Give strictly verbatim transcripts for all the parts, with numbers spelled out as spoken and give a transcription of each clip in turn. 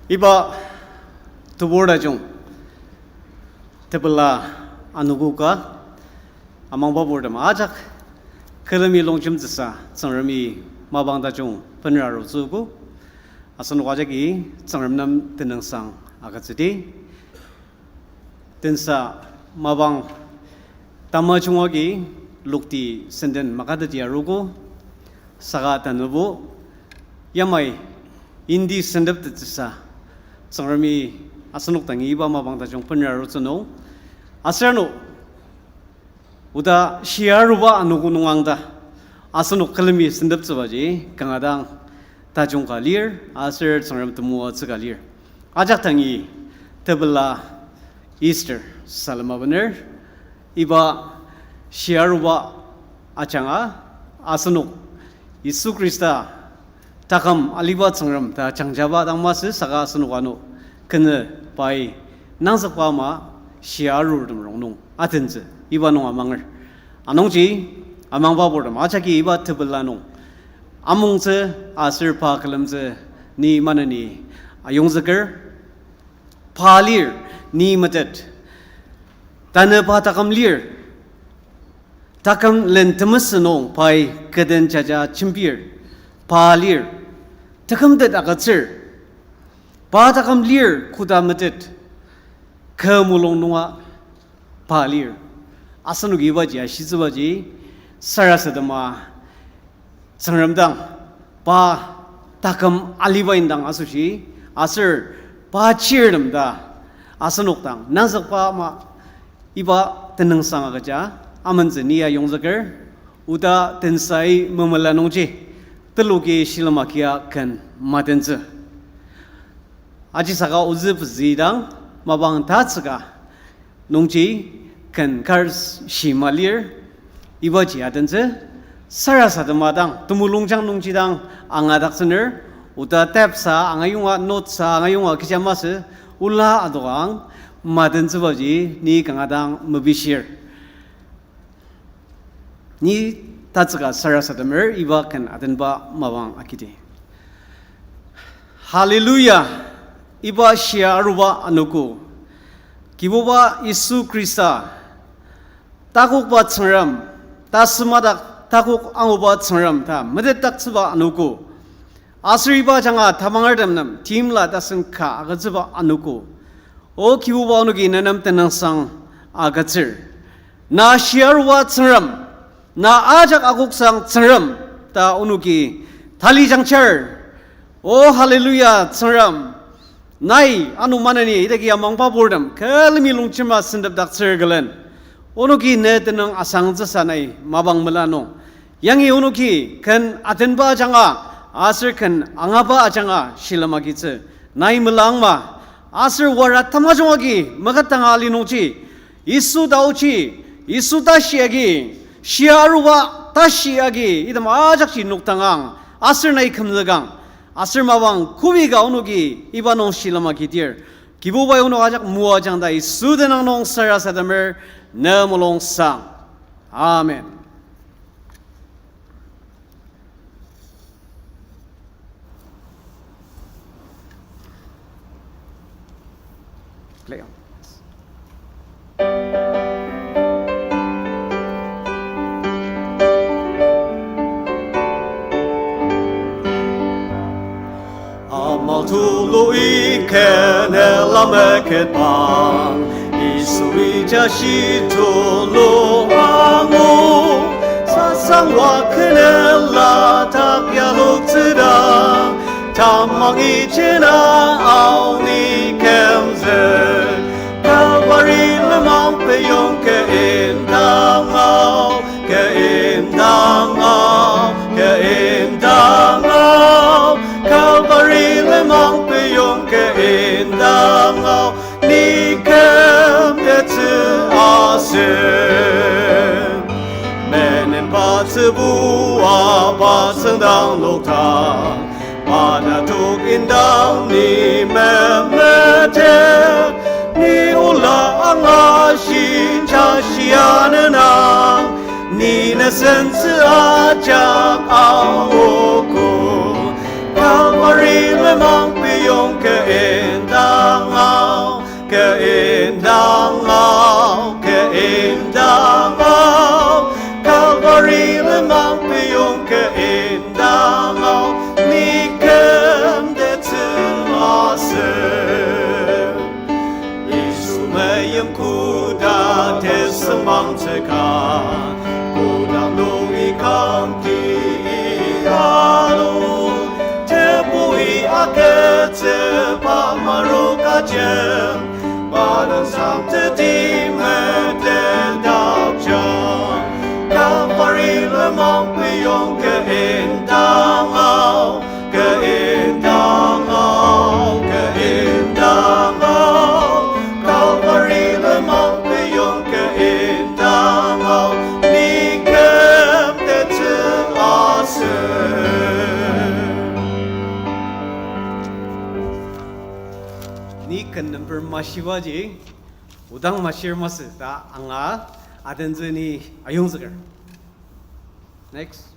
Iba tebur tajung tepela anogo ka amangba purtem ajak külemi longjemtsüsa Tsüngremi mapang tajung benra arutsüogo. Asenok ajaki Tsüngrem nem tenüngsang agütsüdi. Tensa mapang tamajung agi lokti senden makateti arugo, saka tanübo yamai indi sendeptettsüsa Tsüngremi asenok dangi iba mapang tajung benra arutsü nung, aser ano oda shia aruba anogo nung angta asenok külemi sendeptsübaji kanga dang tajung ka lir, aser Tsüngrem temoatsü ka lir. Ajak dangi tepela Easter salem abener, iba shia aruba ajanga asenok Yisu Khrista taküm aliba Tsüngrem ta jangjaba dang masü, saka asenok ano kenü pai nangzükba ama shia arurtem rongnung atentsü iba nung amanger. Anungji amangba purtem ajaki iba tepela nung amongtsü aser pa külemtsü ni maneni ayongzüker. Pa lir ni metet. Tanü pa taküm lir. Taküm len temesü nung pai kü den jaja jembir. Pa lir. Tekümtet agütsür. Pa taküm lir koda metet. Kü mulung nunga pa lir. Asenoki ibaji ashitsübaji sarasadema Tsüngrem dang, pa taküm aliba indang asoshi, aser pa chirtem ta asenok dang nangzükba ama iba tenüngsang agüja amentsü ni ayongzüker, oda tensai memela nungji teloki shilem agia ken matentsü. Ajisaka ozü pezü dang mapang tatsüka nungji ken kar shima lir, ibaji atentsü, sarasadema dang temulungjang nungji dang angadaktsüner, oda tab sa angayonga, note sa angayonga kecha masü, ola adokang matentsübaji ni kanga dang mepishir. Ni tatsüka sarasademer iba ken atenba mapang agidi. Hallelujah! Iba shia aruba anogo, Kibuba Yisu Khrista, takokba Tsüngrem, tasümadak takok anguba Tsüngrem ta metetdaktsüba anogo, aser iba ajanga tamangertem nem timla tasen ka agütsüba anogo, O Kibuba, onoki nenem tenüngsang agütsür. Na shia aruba Tsüngrem, na ajak akoksang Tsüngrem ta onoki tali jangjar. O hallelujah, Tsüngrem. Nai ano maneni idaki amangba purtem külemi longjema sendepdaktsür külen, onoki ne tenüng asangtsüsa nai mapang mela nung, yangi onoki ken atenba ajanga aser ken angaba ajanga shilem agitsü nai melangma. Aser wara tamajung agi meketanga ali nungji, Yisu taochi, Yisu tashi agi, shia aruba tashi agi item ajakji nokdangang, aser nai kümzükang, aser mapang kobi ka onoki iba nung shilem agidir. Kibubai onok ajak moajang ta Yisu tenüng nung sarasademer, ne mulungsang. Amen. Play on. Amal tulu ikene lameket bang, Yisui jashi tulu angu, sasangwa kenela tak yaluktsüdang, tamang ijena aoni kümzük, Kalvari lenmang peyong ke indang ao, ke indang ao, ke indang ao, Kalvari lenmang peyong ke indang ao, ni kümtettsü aser. Menenba tsübua ba tsüngdang lokdang, pa tatok indang ni memetet, ni ola angashi jashi anenang, ni nesentsü ajak aogo. Kalvari lenmang pe Peyong ke indang ao, ke indang ao, ke indang ao. Calvary lenmang peyong ke indang ao, ni kümtettsü aser. Yisu meim koda tesüngmangtsüka, koda nungi kangki alo, tebui aketsüba marukajem, pa den sangteti metetdakjang. Calvary lenmang peyong ke indang ao, ke indang ao, ke indang ao. Calvary lenmang peyong ke indang ao, ni kümtettsü aser. Ni ken number mashibaji, odang mashir masü ta anga adentsü ni ayongzüker. Next.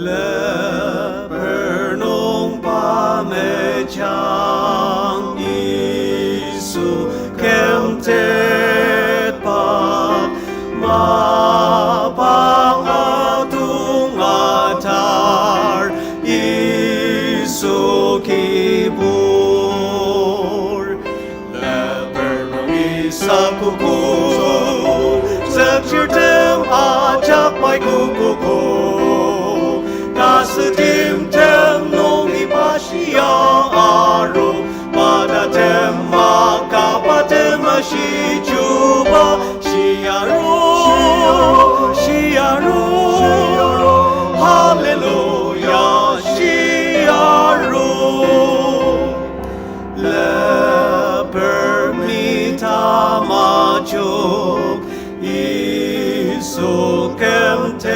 Leper nung pa mejang Yisu kümtetba, mapang atung atar Yisu kibur. Leper nungi sakuku, tsükchirtem ajak pai kukuko. Tasütimtem nungi pa shia aru, pa tatem maka pa tema shichuba. Shia aru, shia aru, hallelujah, shia aru. Leper mi tamajok Yisu kümtetba,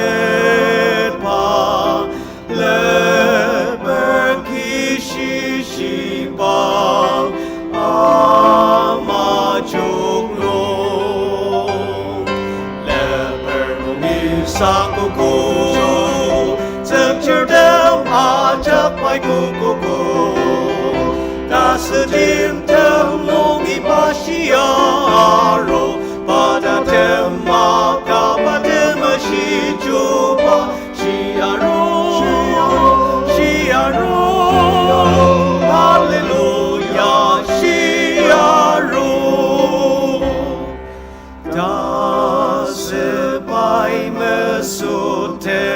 leper kishi shibang ama joklo. Leper nungi sakuku, tsükchirtem ajak pai kukuko. Tasütimtem nungi pa shia aru, pa tatem maka pa tema shichuba. Shia aru, shia aru, hallelujah, shia aru. Tasü pai mesütet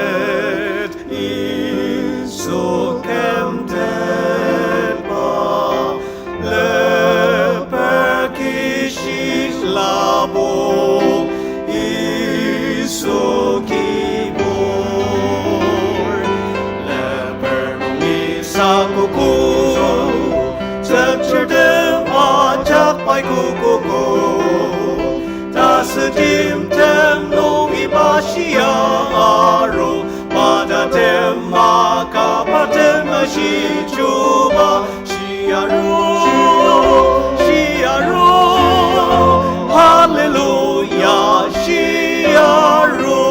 Yisu kümtetba, leper kishi labo Yisu kibur. Leper nungi sakuku, tsükchirtem ajak pai kukuko. Tasütimtem nungi pa shia aru, pa tatem maka pa tema shichuba. Shia aru, shia aru, hallelujah, shia aru.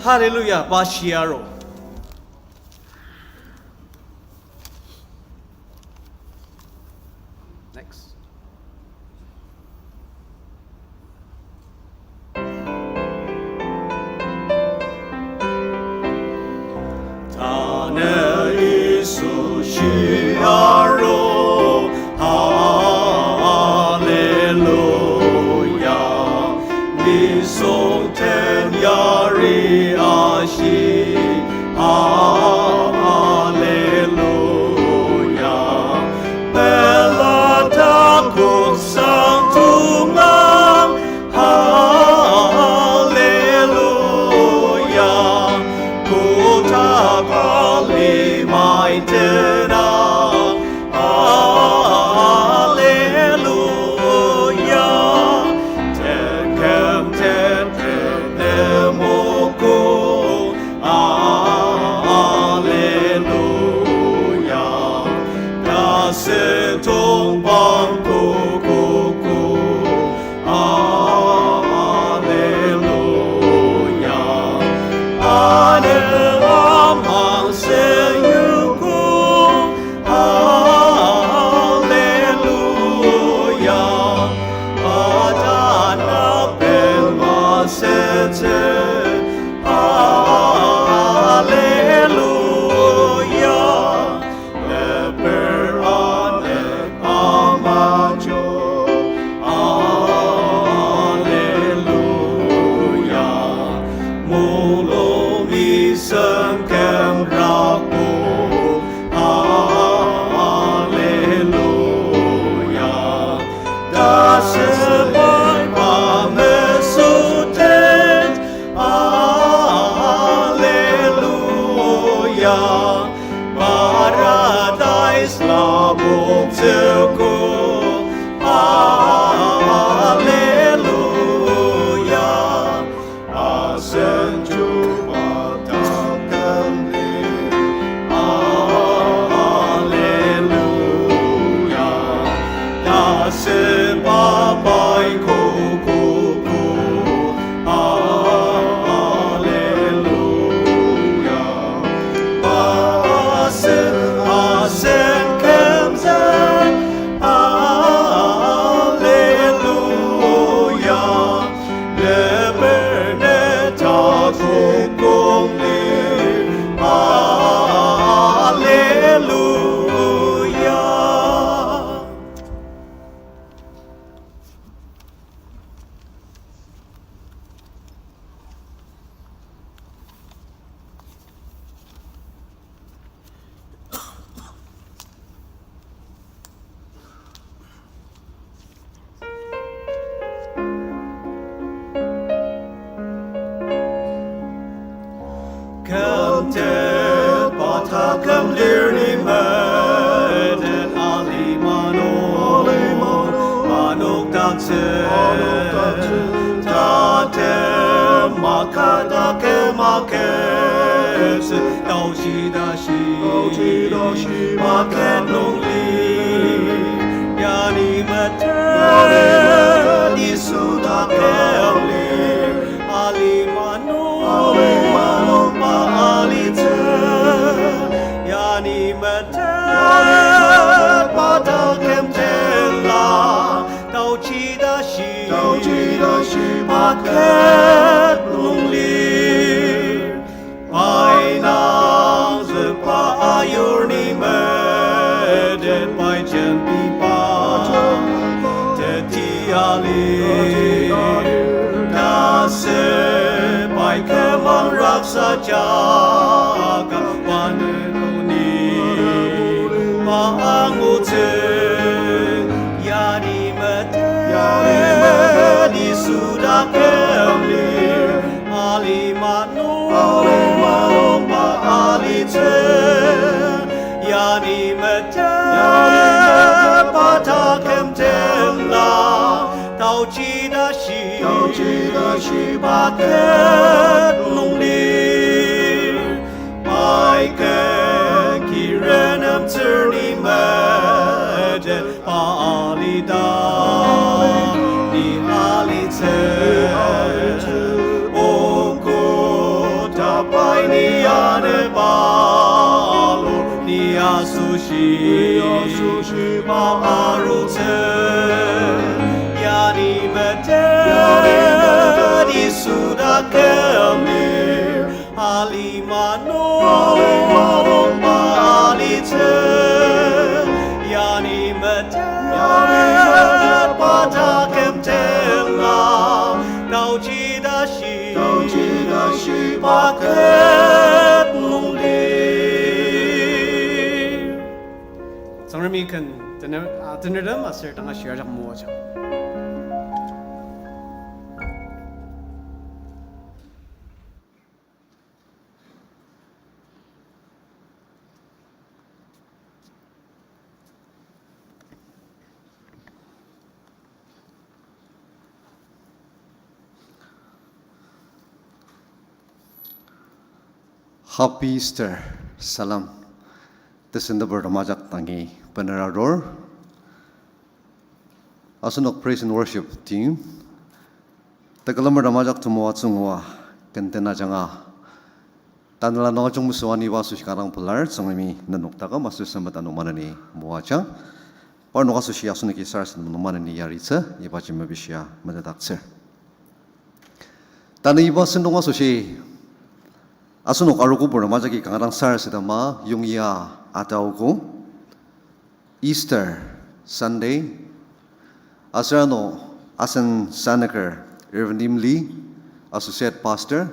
Hallelujah, pa shia aru. Next. Tanü Yisu shia aru, hallelujah. Nisung ten yari ashi, hallelujah. Pelata Sentong bang kokogo, Alleluia. Ane amang seyuko, Alleluia. Atanapen masetse, Alleluia. Leper anek amajo, Alleluia. Mulungi sengkem rakbo, Alleluia. Tasembai pa mesütet, Alleluia. Paradise lapoktsüko, Alleluia. Asen chuba taküm lir, Alleluia. Tasemba pai kokogo, Alleluia. Asen, asen kümzük, Alleluia. Leper ne takokong lir, Alleluia. Kümtet pa taküm lir ni metet, alima nung, anokdaktsü, tatem maka taküm maketsü, taochi tashi, taochi tashi market nung lir, yani metet Yisu taküm lir. Alima nung, alima nung pa alitsü, yani metet pa taküm tenla, taochi tashi, taochi tashi market nung lir. Pai nangzükba ayur ni metet pai jembiba teti alir. Taser pai kümang raksa jaka pa nenoki pa angutsü. Yani metet, yani metet Yisu taküm lir. Alima nung, alima nung pa alitsü, yani metet, yani metet pa taküm tenla, taochi tashi, taochi tashi market nung lir. Pai kü kirenemtsür ni metet pa alida ni alitsü. Oku ta pai ni anepalo ni asoshi, asoshi pa arutsü. Yani metet, yani metet Yisu taküm lir. Alima nung, alima nung pa alitsü, yani metet, yani metet pa taküm tenla, taochi tashi, taochi tashi market nung lir. Tsüngremi ken tener-, a, tenertem aser tanga shia ajak moajang. Happy Easter. Salam. Tesendeper tem ajak dangi bener arur. Asenok praise and worship team tekülemer tem ajak temoatsü ngua ken tenajanga. Tanela nung ajungmesü aniba asoshi kanga pelar, Tsüngremi nenok taküm aser sempet ano maneni moajang. Parnok asoshi asenoki sarasadem nung maneni yaritsü, ibaji mepishia metetdaktsür. Tanü iba sentong asoshi asenok arogo purtem ajaki kanga dang sarasadema yongya ataogo, Easter Sunday. Aser ano asen sanaker Reverend Imli, Associate Pastor,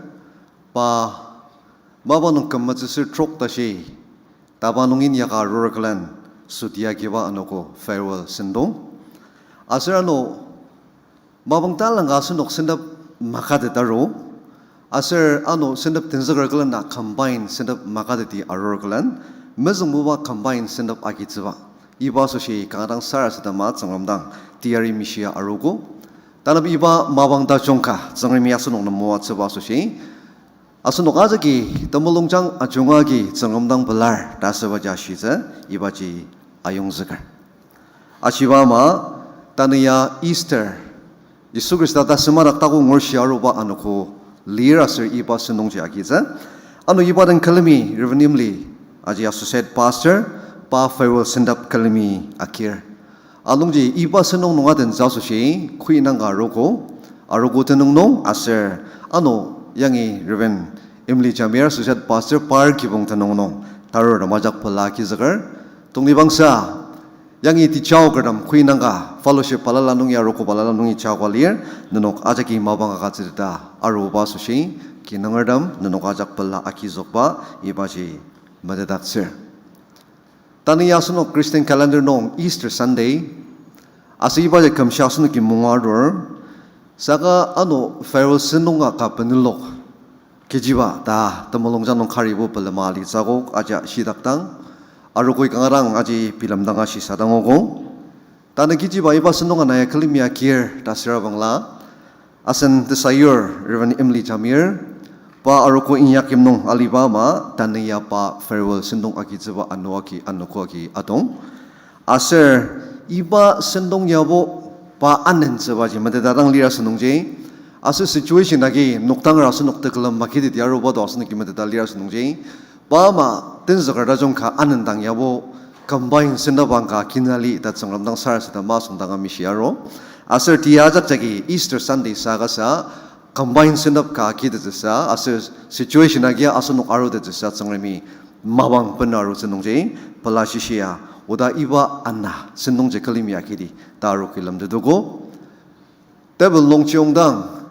pa mapa nung küm metsüsür trok tashi taba nung inyaka arur külen sutiakiba anogo farewell sentong. Aser ano mapang talangka asenok sentep makatetaru, aser ano sentep tenzüker külen na combine sentep makateti arur külen, mezüngbuba combine sentep agitsüba, iba asoshi kanga dang sarasadema Tsüngrem dang teyari mishia arogo. Tanü iba mapang tajung ka Tsüngremi asenok nem moatsüba asoshi asenok ajaki temulungjang ajunga agi Tsüngrem dang pelar ta asübaji ashitsü, ibaji ayongzüker. Ashiba ama, tanü ya Easter, Yisu Khrista tasümadak taku ngurshi aruba anogo lir aser iba sentongji agitsü. Ano iba den külemi Reverend Imli, aji Associate Pastor, pa farewell sentep külemi agir. Anungji iba sentong nung adentsü asoshi, kuinangka arogo, arogo tenüng nung aser ano yangi Reverend Imli Jamir, Associate Pastor, par kibong tenüng nung tarur tem ajak pela agizüker. Tongtibangsa yangi tejaokertem kuinangka fellowship balala nungi arogo balala nungi jaoka lir, nenok ajaki mapang agütsüteta aruba asoshi kinungertem nenok ajak pela agizükba ibaji metetdaktsür. Tanü ya asenok Christian calendar nung Easter Sunday, aser ibaji kümshi asenoki munga arur, saka ano farewell sentong ka benelok kechiba ta temulungjang nung karibo pelema alitsü akok aji shidakdang, arogoi kanga dang aji bilemdang ashisadang ogo. Tanü kechiba iba sentong ana ya külemi agir ta asürabangla, asen tesayur Reverend Imli Jamir, pa arogo inyakyim nung aliba ama tanü ya pa farewell sentong agitsüba ano agi anogo agi atong. Aser iba sentong yabo pa anentsübaji meteta dang lir asünungji, aser situation agi nokdanger asenok tekülem makiteti aruba to asenoki meteta lir asünungji, pa ama tenzüker tajung ka anendang yabo combine sentep angka kinali ta Tsüngrem dang sarasadema asüngdang amishi aru. Aser tia ajak jagi Easter Sunday saka sa combine sentep ka kitettsüsa, aser situation agia asenok arutettsüsa Tsüngremi mapang bena arutsü nungji, pela shishia, oda iba ana sentongji külemi akidi ta aru kilemtetogo. Table nung chiyongdang,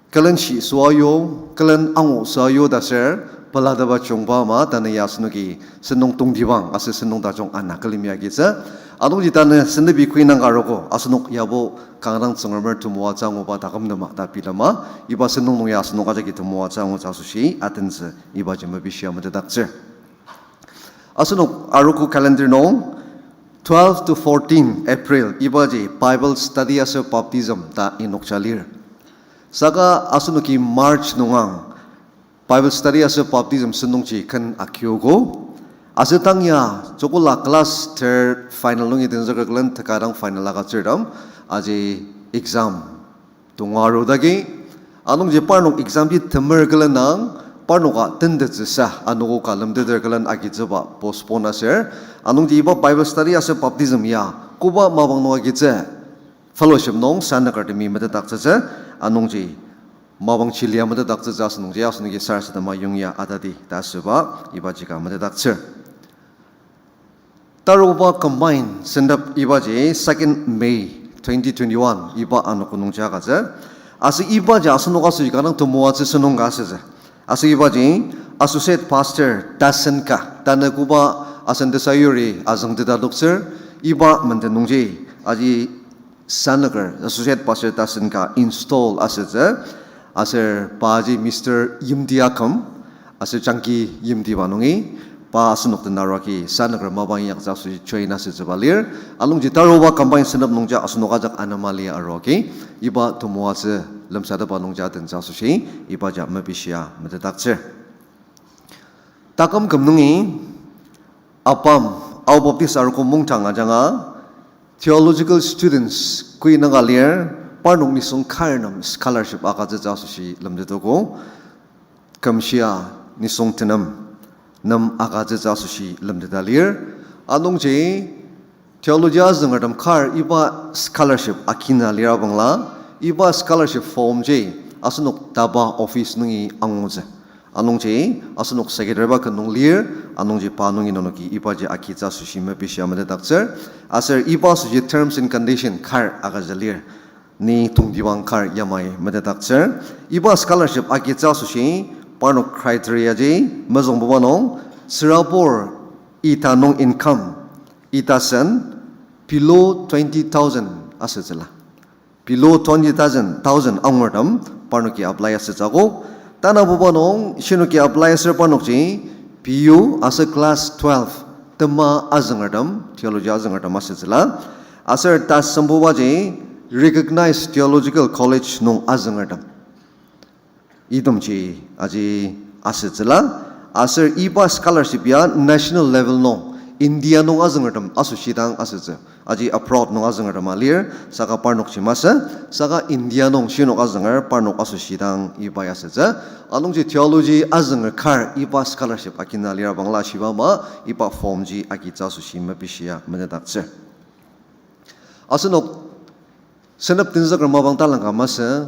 külen shi süa yo, külen angu süa yo ta aser, pelateba chiyongba ama tanü ya asenoki sentong tongtibang aser sentong tajung ana külemi agitsü. Anungji tanü sentepi kuinangka arogo, asenok yabo kanga dang Tsüngremer temoatsü anguba taküm tema ta bilema, iba sentong nung ya asenok ajaki temoatsü angutsü asoshi atentsü ibaji mepishia metetdaktsür. Asenok arogo calendar nung twelve to fourteen April ibaji Bible study aser baptism ta inokja lir. Saka asenoki March nungang Bible study aser baptism sentongji ken akiogo. Aser tang ya joko la class third final nungi tenzüker külen teka dang final agütsürtem aji exam tonga arudagi. Anungji parnok exam ji temer külen nung, parnoka tentettsüsa anogo ka lemteter külen agitsüba postpone aser. Anungji iba Bible study aser baptism ya koba mapang nung agitsü, fellowship nung sanakertemi metetdaktsütsü, anungji mapang chilia metetdaktsütsü asünungji asenoki sarasadema yongya atadi ta asüba ibaji ka metetdaktsür. Taruba combine sentep ibaji second May twenty twenty-one iba anogo nungji agütsü. Aser ibaji asenok asoshi kanga dang temoatsü sentong ka asütsü. Aser ibaji Associate Pastor tasen ka, tanü koba asen tesayuri azüngteta doktsür, iba menden nungji aji sanaker Associate Pastor tasen ka install asütsü. Aser paji Mister Yimti aküm, aser Jangki Yimtiba nungi, pa asenok den aruaki sanaker mapang inyaktsü asoshi join asütsüba lir. Anungji taruba combine sentep nungji asenok ajak anema lia aruaki, iba temoatsü lemsatepba nungji atentsü asoshi ibaji mepishia metetdaktsür. Taküm küm nungi Apam, Ao Baptist Arogo Mungdang ajanga, theological students kui naka lir, parnok nisung kar nem scholarship agütsütsü asoshi lemtetogo. Kümshia nisung tenem nem agütsütsü asoshi lemteta lir. Anungji theology azüngertem kar iba scholarship akina lira bangla, iba scholarship form ji asenok DABA office nungi angutsü. Anungji asenok secretary ba ken nung lir, anungji pa nungi nenoki ibaji agitsü asoshi mepishia metetdaktsür. Aser iba asoshi terms and condition kar agütsü lir. Ni tongtibang kar yamai metetdaktsür. Iba scholarship agitsü asoshi parnok criteria ji mezüngbuba nung, tsürabur ita nung income, ita sen below twenty thousand asütsüla. Below twenty thousand, thousand angertem parnoki apply asütsü akok. Tanabuba nung shinoki apply aser parnokji B U aser class twelve tema azüngertem, theology azüngertem asütsüla. Aser tasembubaji recognized theological college nung azüngertem. Itemji aji asütsüla, aser iba scholarship ya national level nung, India nung azüngertem asoshi dang asütsü. Aji abroad nung azüngertem a lir, saka parnokji masü, saka India nung shinok azünger parnok asoshi dang iba ya asütsü. Anungji theology azünger kar iba scholarship akina lira bangla shiba ama iba form ji agitsü asoshi mepishia metetdaktsür. Asenok senep tenzüker mapang talangka masü,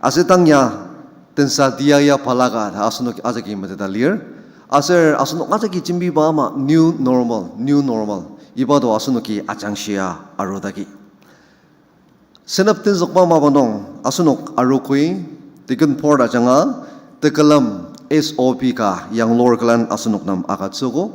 aser tang ya tensa tia ya balaka ta asenok ajaki meteta lir. Aser asenok ajaki jembiba ama new normal, new normal. Iba to asenoki ajangshia arudaki. Senep tenzükba mapang nung asenok arogoi, Deacon Board ajanga tekülem S O P ka yanglur külen asenok nem agütsüogo.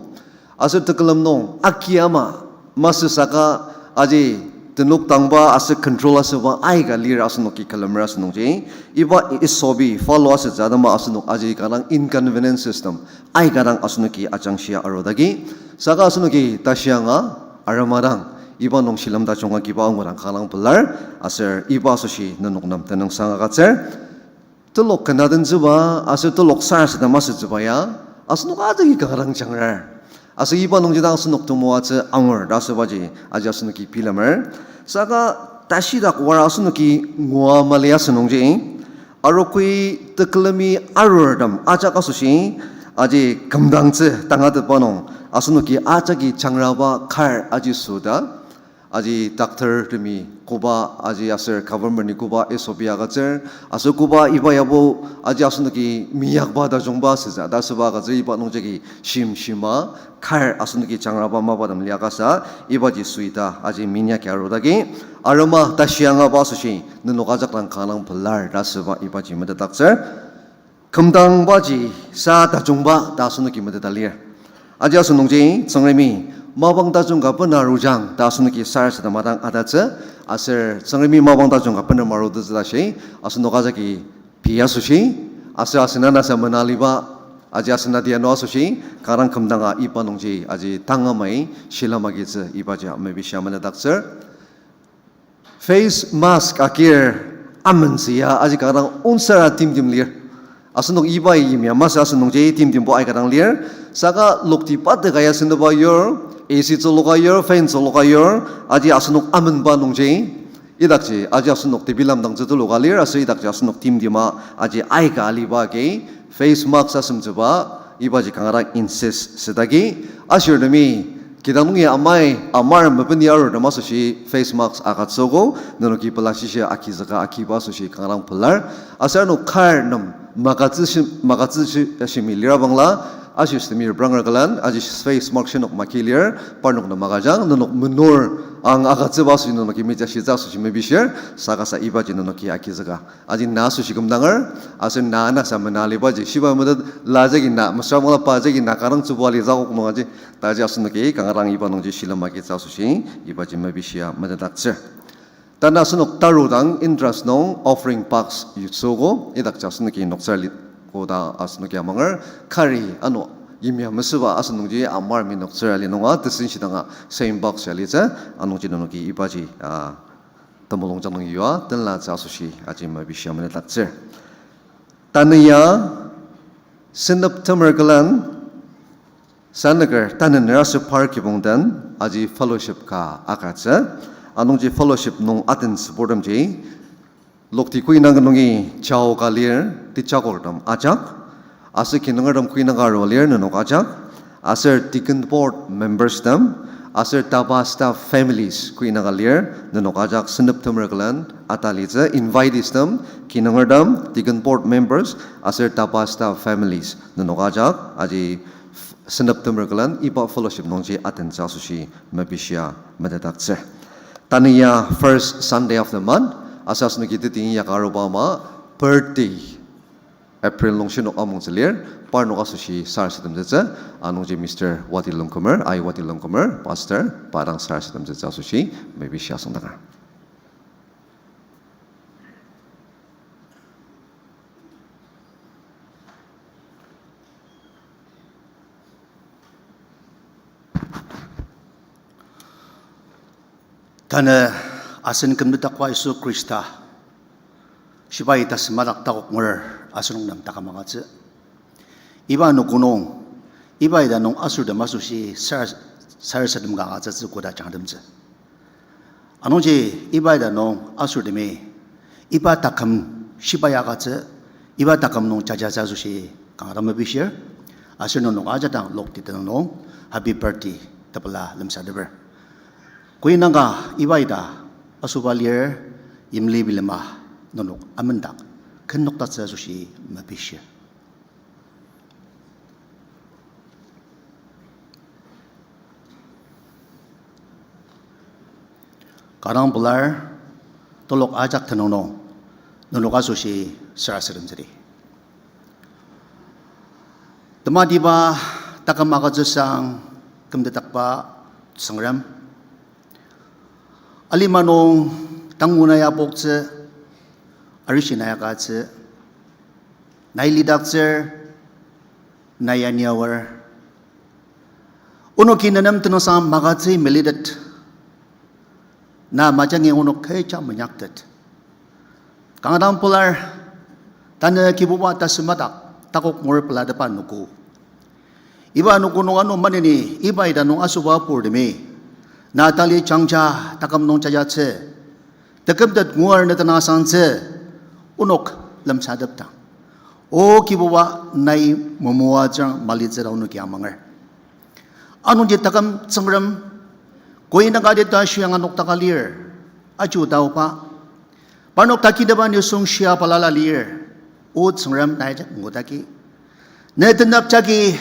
Aser tekülem nung aki ama masü saka aji tenok dangba aser control asüba aika lir asenoki külemer asünungji, iba S O P follow asütsü atema asenok aji kanga dang inconvenience system aika dang asenoki ajangshia arudaki. Saka asenoki tashi anga arema dang iba nung shilem tajung agiba angudang kanga dang pelar, aser iba asoshi nenok nem tenüngsang agütsür. Telok ken adentsüba aser telok sarasadem asütsüba ya asenok ajaki kanga dang jangrar. Aser iba nungji dang asenok temoatsü angur ta asübaji aji asenoki bilemer. Saka tashidak wara asenoki ngua mali asünungji, arogoi tekülemi arurtem ajak asoshi aji kümdangtsü tangatetba nung asenoki ajaki jangraba kar aji süta. Aji doctor temi koba aji aser government-i koba S O P agütsür, aser koba iba yabo aji asenoki meyakba tajungba sütsü ta asüba agütsür, iba nungjagi shimshima kar asenoki jangraba mapatem liakasa, ibaji süta aji minyaki arudaki, arema tashi angaba asoshi nenok ajak dang kanga dang pelar ta asüba ibaji metetdaktsür. Kümdangbaji sa tajungba ta asenoki meteta lir. Aji asünungji Tsüngremi mapang tajung ka bena arujang ta asenoki sarasadema dang atatsü, aser Tsüngremi mapang tajung ka bena marutettsü tashi asenok ajaki pei asoshi, aser asen anasa mena aliba, aji asen adianu asoshi, kanga dang kümdanga iba nungji aji tangamai shilem agitsü ibaji mepishia metetdaktsür. Face mask akir amentsü ya aji kanga dang onsara timtem lir. Asenok iba yimya masü asünungji timtembo aika dang lir. Saka lokti pate ka ya sendeba yur, A C tsüloka yur, fan tsüloka yur, aji asenok amenba nungji idakji aji asenok tebilemdangtsü tuluka lir, aser idakji asenok timtema aji aika aliba agi face mask asemtsüba ibaji kanga dang insist südagi, ashirtemi kidang nungi amai amar mepeni arurtem asoshi face mask agütsüogo, nenoki pela shishia agizüka agiba asoshi kanga dang pelar, aser ano kar nem magütsü shi-, magütsü shi-, shimi lira bangla, ashirtemi repranger külen aji face mask shinok maki lir, parnok nem agüjang, nenok menur ang agütsüba asoshi nenoki mejashitsü asoshi mepishir, saka sa ibaji nenoki agizüka aji na asoshi kümdanger, aser na anasa mena alibaji shiba metet la jagi na mesüra bangla pa jagi na kanga dang tsübua ali zakok nung aji, ta aji asenoki kanga dang iba nungji shilem agitsü asoshi ibaji mepishia metetdaktsür. Tanü asenok tarudang interest nung offering box yutsüogo, idakji asenoki noktsür ali koda asenoki amanger, kari ano yimya mesüba asünungji amar mi noktsür ali nunga tesenshidanga same box alitsü, anungji nenoki ibaji, ah, temulung jang nung yua tenlatsü asoshi aji mepishia metetdaktsür. Tanü ya senep temer külen Sanaker tanü neraser par kibong den, aji fellowship ka agütsü. Anungji fellowship nung atentsüburtemji, lokti koinaka nungi chao ka lir, tejakotem ajak. Aser kinungertem koinaka aru lir, nenok ajak. Aser deacon board members tem, aser tapa staff families koinaka lir, nenok ajak. Seneptemer külen atalitsü, invitees tem, kinungertem, deacon board members, aser tapa staff families, nenok ajak. Aji seneptemer külen iba fellowship nungji atentsü asoshi mepishia metetdaktsür. Tanü ya first Sunday of the month, aser asenoki teti inyaka aruba ama birthday April nung shinok amongtsü lir, parnok asoshi sarasademtsütsü. Anungji Mister Wati Longkumer, ai Wati Longkumer, pastor, pa dang sarasademtsütsü asoshi mepishia asüngdanger. Tanü asen kümtetdakba Yisu Khrista, shibai tasümadak takok ngur asenok nem taküm agütsü. Iba anogo nung, iba ita nung asortem asoshi sar-, sarasadem ka agütsütsü koda jangtemtsü. Anungji iba ita nung asortemi iba taküm shibai agütsü, iba taküm nung jajatsü asoshi kanga dang mepishir, aser nenok ajak dang lokti tenüng nung happy birthday tepela lemsateper. Koinaka iba ita asoba lir, yimli bilema nenok amendak ken noktatsü asoshi mepishir. Kanga dang pelar, telok ajak tenüng nung nenok asoshi sarasademtsüdi. Tematiba taküm agütsüsang kümtetdakba Tsüngrem, alima nung tangu na ya poktsü, arishi na ya katsü, nai lidaktsür, nai aniaor. Onoki nenem tenüngsang magütsü melitet, na majangi onok kecha menyaktet. Kanga dang pelar, tanü Kibuba tasümadak takok ngur pelatepa anogo. Iba anogo nung ano maneni iba ita nung asoba purtemi, na tali jangja taküm nung jajatsü, tekümtet ngur ne tenüngsangtsü, onok lemsatepdang, O Kibuba, nai momoatsü malitsü ta onoki amanger. Anungji taküm Tsüngrem, koinaka ita shiang anoktaka lir, aji taoba, parnok takineba nisung shia balala lir, O Tsüngrem, nai ajak ngutaki. Ne tenük jagi,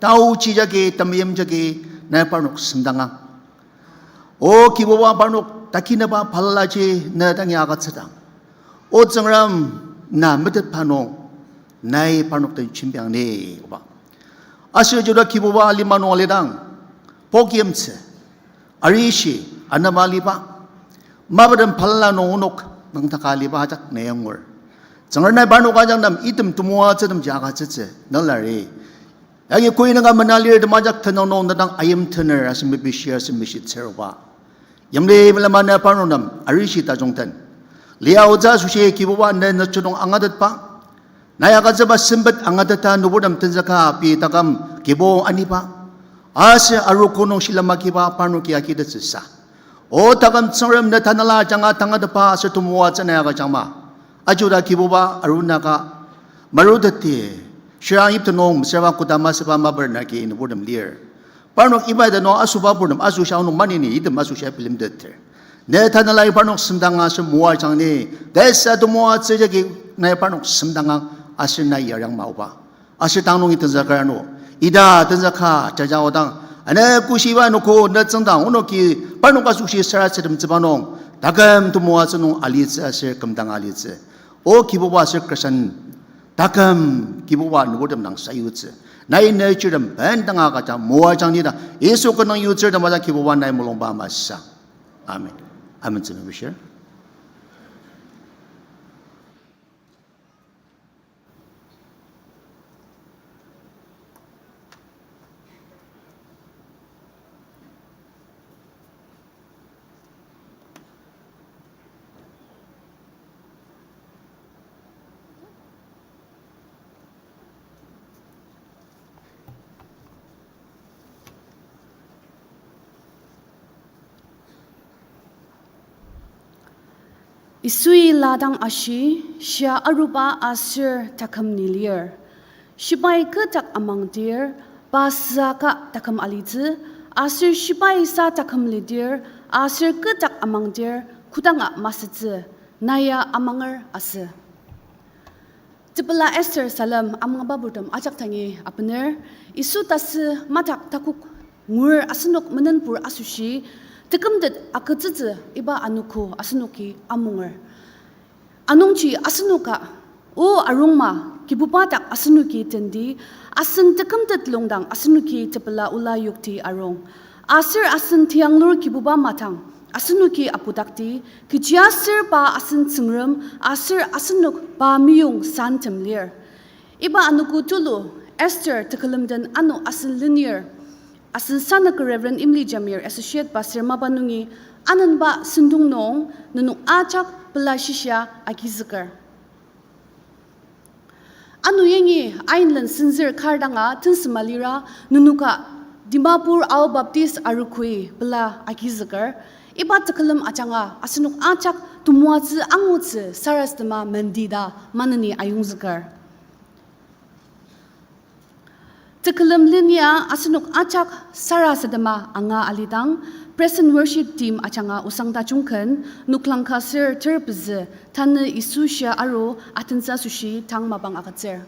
taochi jagi, temeim jagi, nai parnok semdangang. O Kibuba, parnok takineba balalaji ne dangi agütsüdang, O Tsüngrem, na metetba nung nai parnok den jembiang ni, oba. Aser jida Kibuba alima nung alidang, pok yimtsü, arishi, anema aliba, mapatem balala nung onok nangtaka aliba ajak nai angur. Tsüngrem, nai parnok ajak nem item temoatsütemji agütsütsü nalari. Yangi koinaka mena lirtem ajak tenüng nung ne dang ayimtener aser mepishir aser meshitsür, oba. Yimli bilema ne parnok nem arishi tajung den, lia otsü asoshi Kibuba ne nüjidong angatetba, nai agütsüba sempet angateta nüburtem tenzüka pei taküm kibong aniba, aser arogo nung shilem akiba parnoki agitettsüsa, O taküm Tsüngrem, ne tanela ajanga tangatetba aser temoatsü nai agüjangma. Aji ta Kibuba arunaka maruteti, shirang yipte nung mesüra koda masüba mapar nagi nüburtem lir. Parnok iba ita nung asoba purtem asoshi onok maneni item asoshi bilemteter. Ne tanelai parnok semdanga aser moajang ni, tesa temoatsü jagi nai parnok semdangang aser nai yariang ma, oba. Aser tang nungi tenzüker ano, ita tenzüka jaja odang, ane koshiba anogo ne tsüngdang onoki parnok asoshi sarasademtsüba nung, taküm temoatsü nung alitsü aser kümdang alitsü. O Kibuba aser Khristan, taküm Kibuba nüburtem dang sayutsü, nai ne chirtem bendanga agüja moajang ni ta Yisu kü nung yutsür ta maja Kibuba nai mulungba masü. Amen. Amen tsü mepishir. Yisui la dang ashi, shia aruba aser taküm ni lir. Shibai kü dak amangdir, pa süaka taküm alitsü, aser shibai sa taküm lidir, aser kü dak amangdir, kodanga masütsü, na ya amanger asü. Tepela Esther salem amangba purtem ajak tangi apener, Yisu tasü madak takok ngur asenok menenpur asoshi, tekümtet agütsütsü iba anogo asenoki amunger. Anungji asenoka, o arungma, Kibuba dak asenoki tendi, asen tekümtet lungdang asenoki tepela ola yokti arung. Aser asen tianglur Kibuba matang, asenoki apudakti, kechiaser pa asen Tsüngrem, aser asenok pa meyong santem lir. Iba anogo tulu, Esther tekülem den ano asen lenir, asen sanüker Reverend Imli Jamir, Associate Pastor mapa nungi, anenba sentong nung nenok ajak pela shishia agizüker. Ano yangi ainlen senzür kar danga tensema lira nenoka Dimapur Ao Baptist Arogoi pela agizüker. Iba tekülem ajanga asenok ajak temoatsü angutsü sarasadema mendi ta maneni ayongzüker. Tekülem lenia asenok ajak sarasadema anga alidang, Praise and Worship Team ajanga osang tajung ken, noklang ka ser ter pezü, tanü Yisu shia aru atentsü asoshi tang mapang agütsür.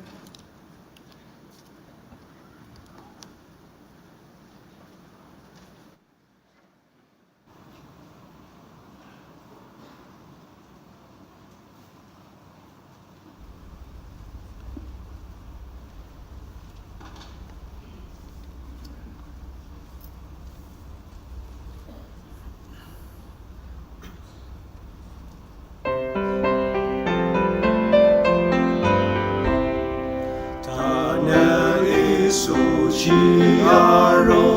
Tanü Yisu shia aru,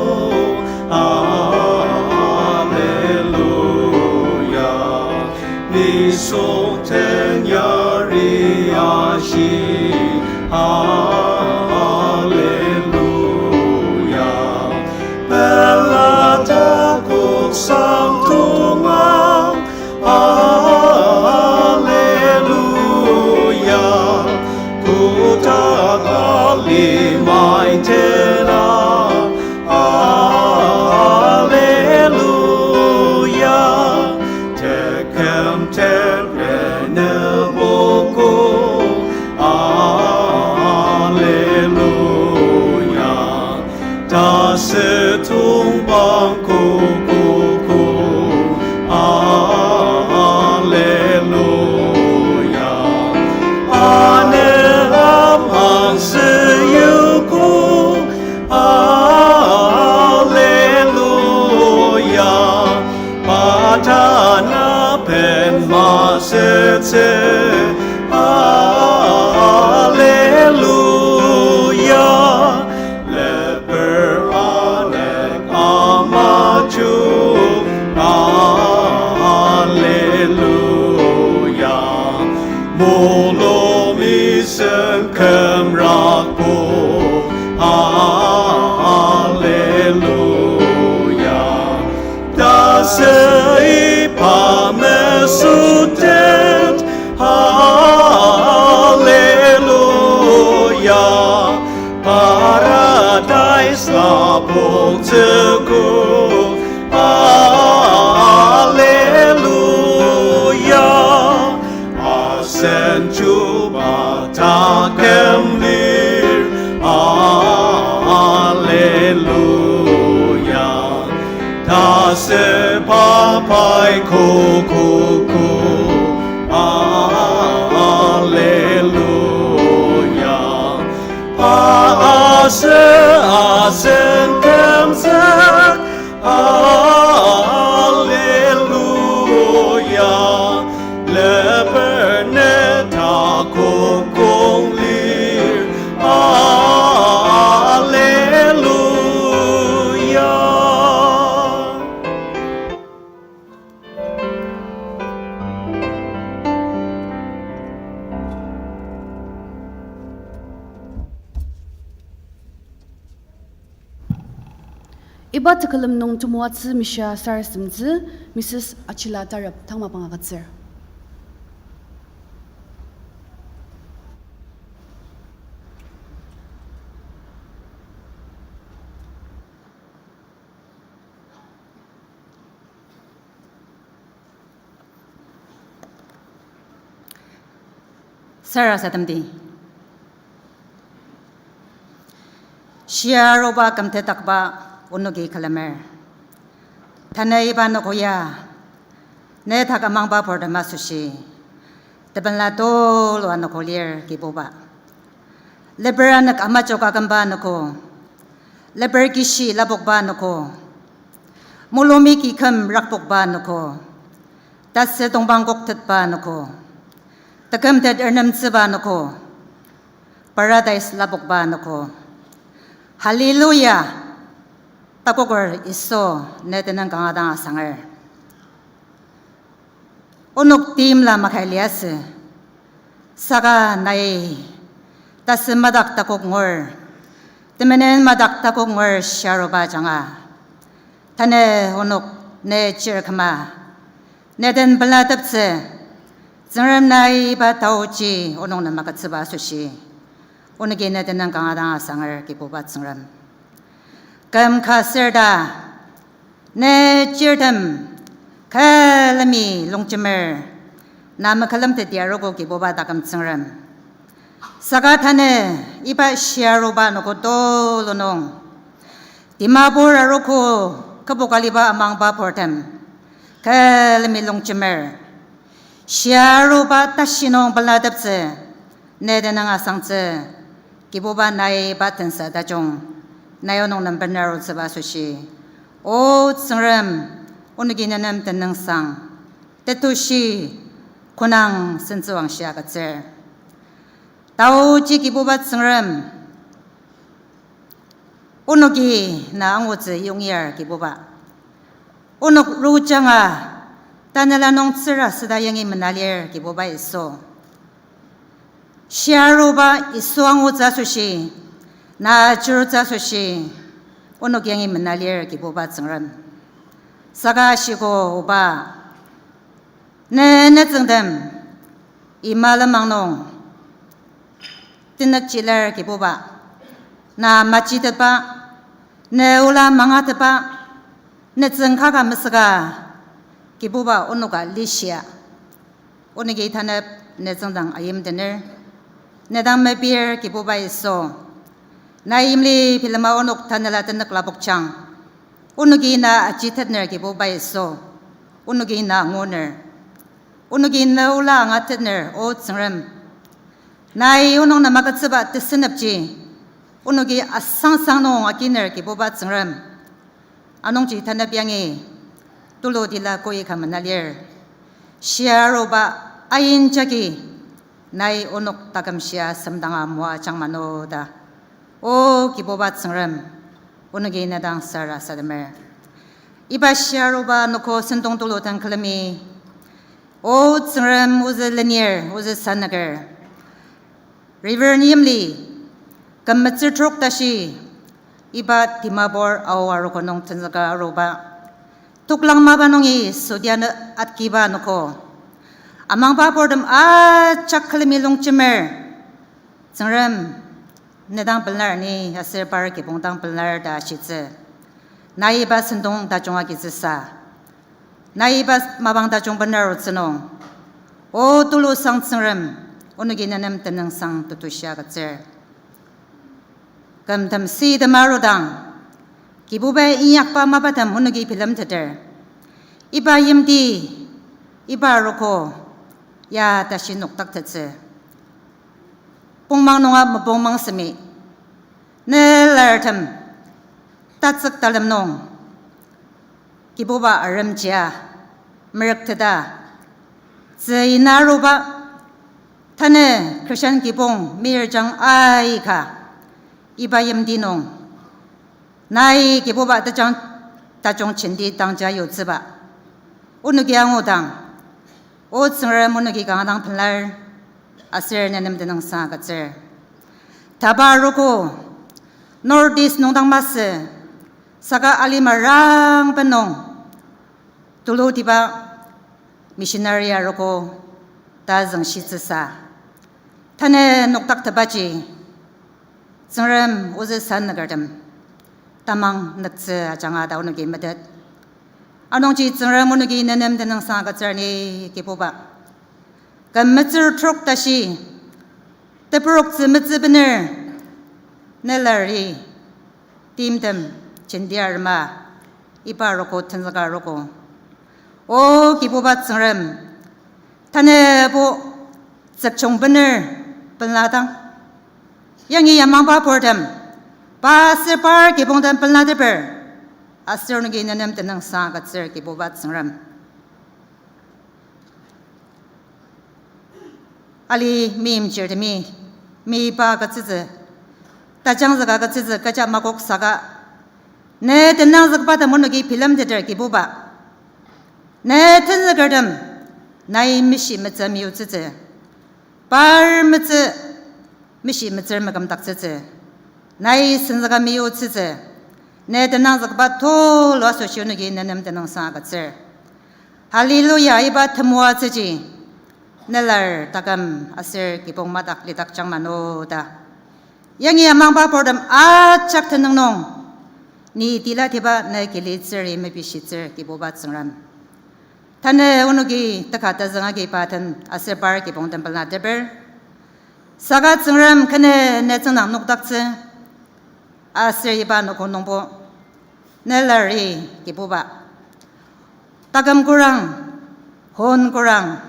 Alleluia. Nisung ten yari ashi, Alleluia. Pela takok sangtonga, Alleluia. Kotak alimai tena, Alleluia. Teküm terene moko, Alleluia. Tasü tongpang kokogo, Alleluia. Ane amang süyuko, Alleluia. Pa tanaben masütsü, Alleluia. Leper anek amaju, Alleluia. Molomi sen kümrakbo, Alleluia. Tasü iba mesütet, Alleluia. Paradise lapoktsüko, Alleluia. Asen chuba taküm lir, Alleluia. Tasü pa pai kokogo, Alleluia. Pa asü asen kümzük, Alleluia. Leper ne takok kong lir, Alleluia. Iba tekülem nung temoatsü mishia sarasademtsü Missus Achila Tarep tang mapang agütsür. Sarasademdi. Shia aruba kümtet akba onoki külemer. Tanü iba noko ya, ne dak amangba purtem asoshi, tepela tulu anogo lir Kibuba. Leper anük amajok akümba anogo, leper kishi lapokba anogo, mulumi kiküm rakpokba anogo, tasü tongpang koktetba anogo, tekümtet ernemtsüba anogo, paradise lapokba anogo. Hallelujah! Takoker Yisu, ne tenüng kanga dang asanger. Onok timla makai liasü, saka nai tasü madak takok ngur, temenen madak takok ngur shia aruba ajanga, tanü onok ne chir küma, ne den pelateptsü, Tsüngrem nai iba taoji onok nem agütsüba asoshi, onoki ne tenüng kanga dang asanger Kibuba Tsüngrem. Küm ka sür ta, ne chirtem külemi longjemer, na mekülemteti arogo Kibuba taküm Tsüngrem. Saka tanü iba shia aruba anogo tulu nung, Dimapur arogo kübok aliba amangba purtem külemi longjemer, shia aruba tashi nung pelateptsü, ne tenüng asangtsü, Kibuba nai iba tensa tajung, nai onok nem bener arutsüba asoshi, O Tsüngrem, onoki ne nem tenüngsang, tetushi, konang sentsüwangshi agütsür. Taoji Kibuba Tsüngrem, onoki na angutsü yongyar Kibuba. Onok rujanga tanela nung tsüra süda yangi mena lir Kibuba Yisu. Shia aruba Yisu angutsü asoshi, na chirtsü asoshi, onok yangi mena lir Kibuba Tsüngrem. Saka shiko oba, ne nütsüngtem ima lenmang nung tenükji lir Kibuba, na majitetba, ne ola mangatetba, nütsüng kaka mesüka Kibuba onoka lishia. Onoki tanep ne tsüngdang ayimtener, ne dang mepir Kibuba Yisu. Nai yimli bilema onok tanela tenük lapokjang, onoki na ajitetner Kibuba Yisu. Onoki na anguner, onoki ne ola angatetner, O Tsüngrem. Nai onok nem agütsüba tesünepji onoki asangsang nung akiner Kibuba Tsüngrem. Anungji tanep yangi tulu tila koi ka mena lir. Shia aruba ain jagi nai onok taküm shia semdanga moajang mano ta, O Kibuba Tsüngrem, onoki ne dang sarasademer. Iba shia aruba anogo sentong tulu den külemi, O Tsüngrem, ozü lenir, ozü sanüker. Reverend Yimli, küm metsür trok tashi, iba Dimapur Ao arogo nung tenzüka aruba, toklang mapa nungi sodia nü atkiba anogo, amangba purtem ajak külemi longjemer, Tsüngrem, ne dang pelar ni aser par kibong dang pelar ta ashitsü. Nai iba sentong tajung agitsüsa, nai iba mapang tajung benarutsü nung, O tulusang Tsüngrem, onoki ne nem tenüngsang tetushi agütsür. Kümtem sütem arudang, Kibubai inyakba mapatem onoki bilemteter. Iba yimti, iba arogo, ya tashi noktaktettsü. Pongmang nunga mepongmang semi, ne lartem tatsük talem nung, Kibuba aremjia merükteta, tzü ina aruba, tanü Christian kibong mirjang aika, iba yimti nung nai Kibuba tejang tajung jenti dangja yutsüba onoki angudang, O Tsüngrem, onoki kanga dang pelar, aser ne nem tenüngsang agütsür. Taba arogo, North East nung dang masü, saka alima rangben nung tulutiba missionary arogo ta züngshitsüsa, tanü noktaktebaji Tsüngrem ozü sanükertem tamang nüktsü ajanga ta onoki metet. Anungji Tsüngrem, onoki ne nem tenüngsang agütsür ni Kibuba. Küm metsür trok tashi, Teperoktsü metsü bener, ne lari, timtem, jenti arema, iba arogo tenzüka arogo. O Kibuba Tsüngrem, tanübo tsükchong bener peladang, yangi yamangba purtem, pa aser par kibongtem pelateper, aser onoki nenem tenüngsang agütsür Kibuba Tsüngrem. Ali meimchirtemi, meiba agütsütsü, tajangzüka agütsütsü kecha makok saka, ne tenangzükba tem onoki bilemteter Kibuba. Ne tenzükertem, nai meshi metsü meyutsütsü. Par metsü, meshi metsür mekümdaktsütsü. Nai senzüka meyutsütsü. Ne tenangzükba tulu asoshi onoki nenem tenüngsang agütsür. Hallelujah, iba temoatsüji, nelar taküm aser kibong madak lidakjang mano ta. Yangi amangba purtem ajak tenüng nung, ni tilatiba ne kilitsüri mepishitsür Kibuba Tsüngrem. Tanü onoki teka tazüng agiba den aser par kibong den pelateper. Saka Tsüngrem kene ne tsüngdang nokdaktsü, aser iba noko nungbo, ne lari Kibuba. Taküm kurang, hon kurang,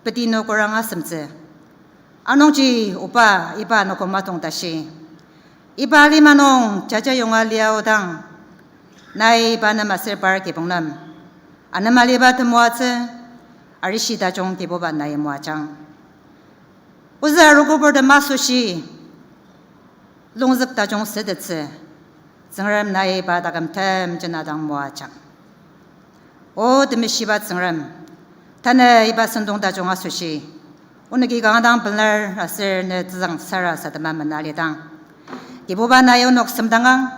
petinu kurang asemtsü. Anungji oba iba noko matong tashi, iba lima nung jaja yonga liaodang, nai iba nem aser par kibong nem, anemaliba temoatsü, arishi tajung Kibuba nai moajang. Ozü arogo purtem asoshi, longzük tajung sütettsü, Tsüngrem nai iba taküm temjena dang moajang. O temeshiba Tsüngrem, tanü iba sentong tajung asoshi, onoki kanga dang pelar aser ne tezang sarasadema mena lidang, Kibuba nai onok semdangang,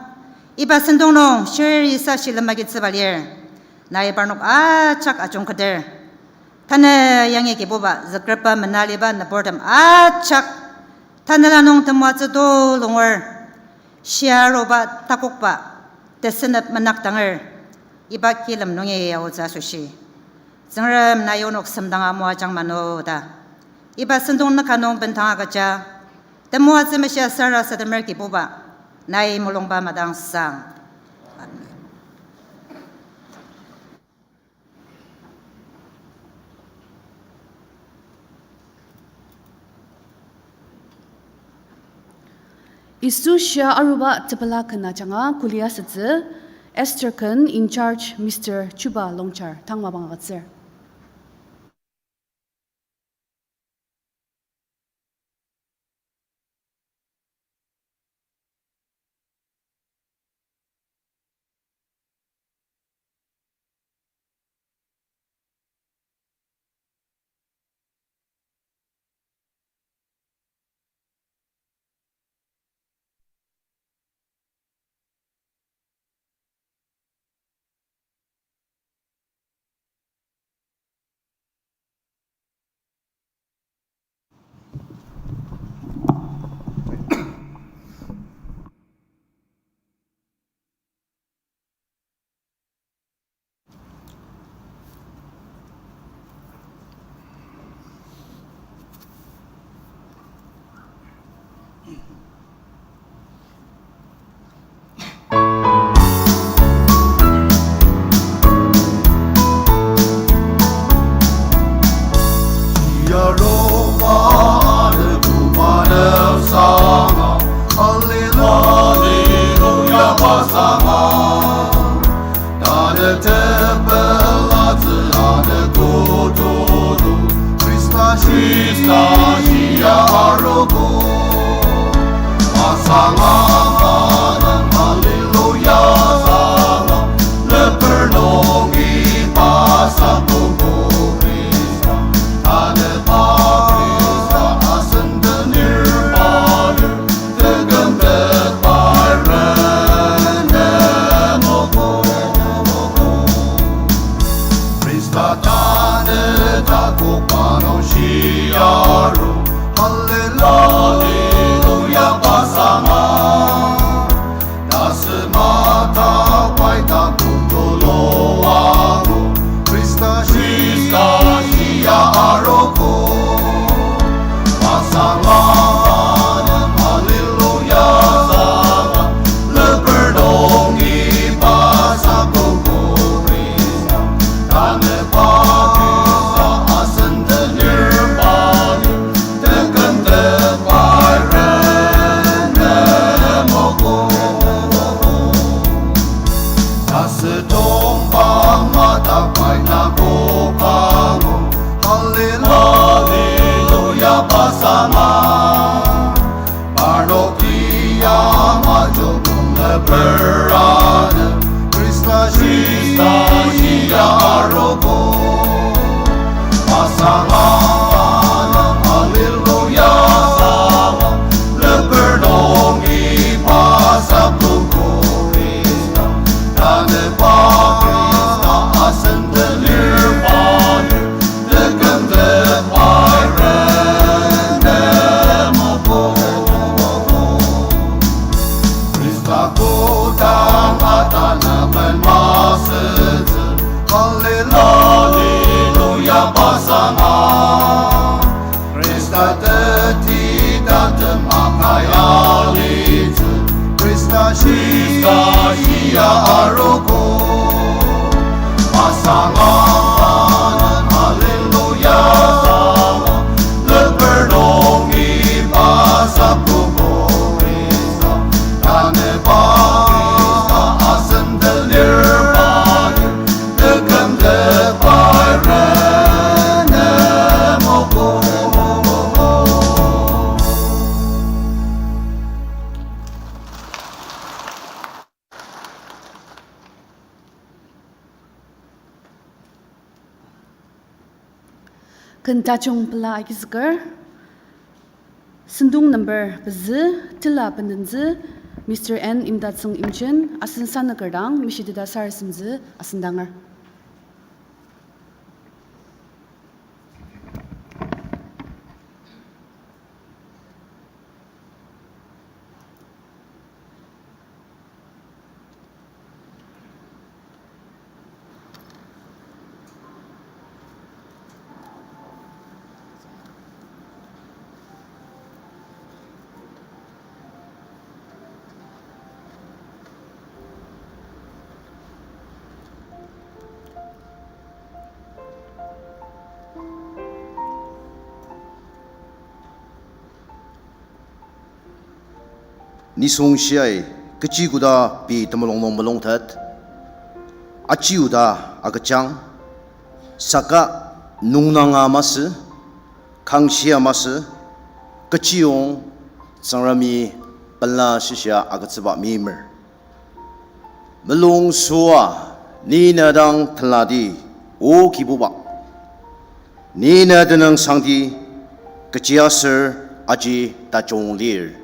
iba sentong nung shir isa shilem agitsüba lir, nai parnok ajak ajungketer. Tanü yangi Kibuba zükrepba mena liba nüburtem ajak, tanela nung temoatsü tulunger, shia aruba takokba, tesenep menakdanger, iba kilem nungi aotsü asoshi, Tsüngrem nai onok semdanga moajang mano ta, iba sentong nüka nung bendang agüja, temoatsü meshia sarasademer Kibuba, nai mulungba madangsang. Amen. Yisu shia aruba tepela ken ajanga kuli asütsü, Esther ken in charge Mister Chuba Longchar tang mapang agütsür. Hallelujah, Basama. Tanü tepela tsü anü kutulu, Krista, Krista shia arogo. Asanga manang hallelujah sanga, leper nungi pasa tuko Krista. Tanü pa Krista asen tenir palir, Tekümtet parene moko. Krista tanü takok pano shiaru. Hallelujah, Basama. Tasümata paita kutulu ago. Krista, Krista shia arogo. Basama. Hallelujah, pasanga. Khrista teti tatem akaya litsü. Khrista shia arogo. Pasanga, hallelujah, leper nungi pasa pugo Khrista. Tanü pasa asen telir pa. Ken tajung pela agizüker. Sentong number pezü, tila bendentsü, Mister N Imdatsüng Imchen, asen sanüker dang, mishiteta sarasademtsü, asen danger. Nisung shiai kechi koda pei temulung nung mulungtet, aji oda agüjang, saka nungnanga masü, kangshia masü, kechiyong Tsüngremi pela shishia agütsüba meimer. Mulung süa, ni na dang tenladi, O Kibuba. Ni na tenüngsangdi, kechiaser aji tajung lir.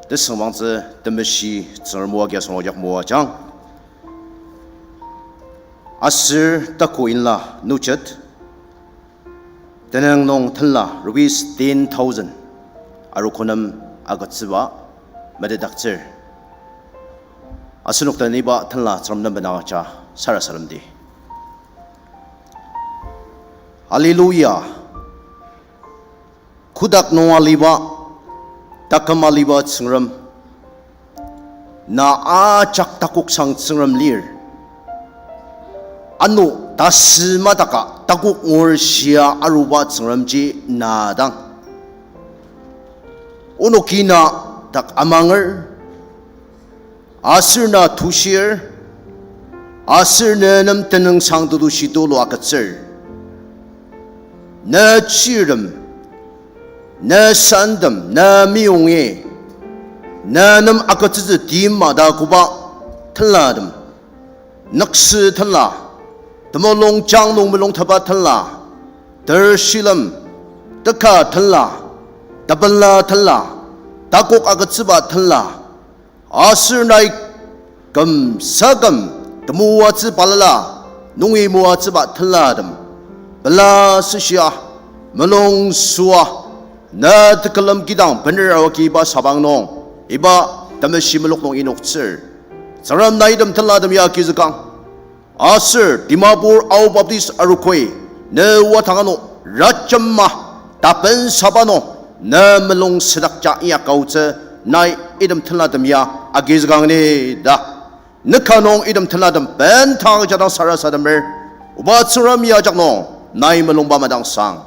Tesüngmangtsü temeshi Tsüngrem o agi asenok ajak moajang. Aser tako inla nugent, tenüng nung tenla rupees ten thousand arogo nem agütsüba metetdaktsür. Asenok den iba tenla Tsüngrem nem benang aja sarasademdi. Hallelujah. Kotak nung aliba, taküm aliba Tsüngrem. Na ajak takoksang Tsüngrem lir. Ano tasü madaka takok ngur shia aruba Tsüngremji na dang. Onoki na dak amanger, aser na tushir, aser ne nem tenüngsang tetushi tulu agütsür. Ne chirtem, ne santem, ne meyongi, ne nem agütsütsü timata koba tenlatem. Nüksü tenla, temulung jang nung mulungteba tenla, tershilem, teka tenla, tepela tenla, takok agütsüba tenla, aser nai küm saküm temoatsü balala nungi moatsüba tenlatem, pela süshia, mulung süa, na tekülem kidang bener aoki iba sabang nung, iba temeshi mulok nung inoktsür. Tsüngrem nai item tenlatem ya agizükang. Aser Dimapur Ao Baptist Arogoi, ne watang ano, rajema, tapen saba nung, ne mulung sedakja inyaka aotsü, nai item tenlatem ya agizükang ni ta. Nüka nung item tenlatem bendang jadang sarasademer, oba Tsüngrem ya ajak nung, nai mulungba madangsang.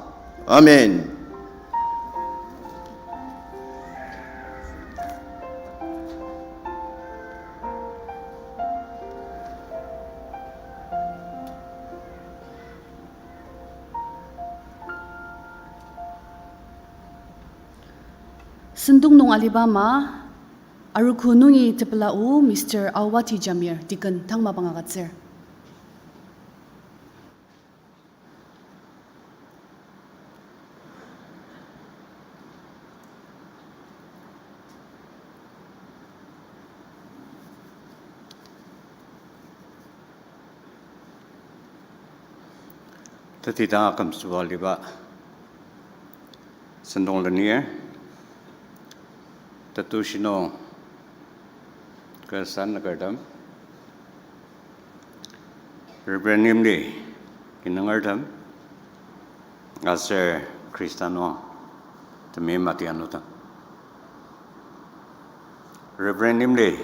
Amen. Sentong nung aliba ama, arogo nungi tepela o Mister Awati Jamir, Deacon, tang mapang agütsür. Tetidang akümtsüba aliba sentong lenir, tetushi nung kü sanükertem. Reverend Imli kinungertem, aser Khrista nung temeim atianutem. Reverend Imli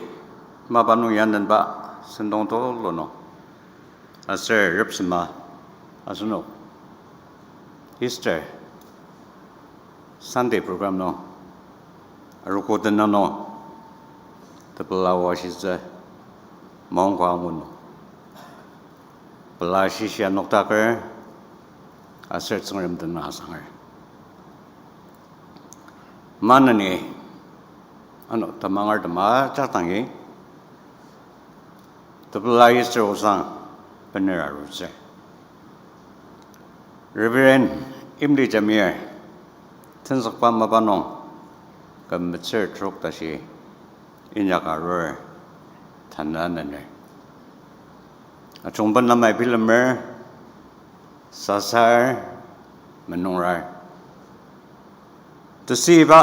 mapa nung ya nenba sentong tulu nung, aser repsema asenok Easter Sunday program nung, arogo tenüng nung, tepela oa shitsü maongka angu nung, pela shishia noktaker, aser Tsüngrem tenüng asanger. Maneni, ano tamangertem ajak dangi, tepela Easter osang bener arutsür. Reverend Imli Jamir, tenzükba mapa nung, küm metsür trok tashi inyak arur, tanü nener. Ajungben amai bilemer, sasar, menungrar. Tesüiba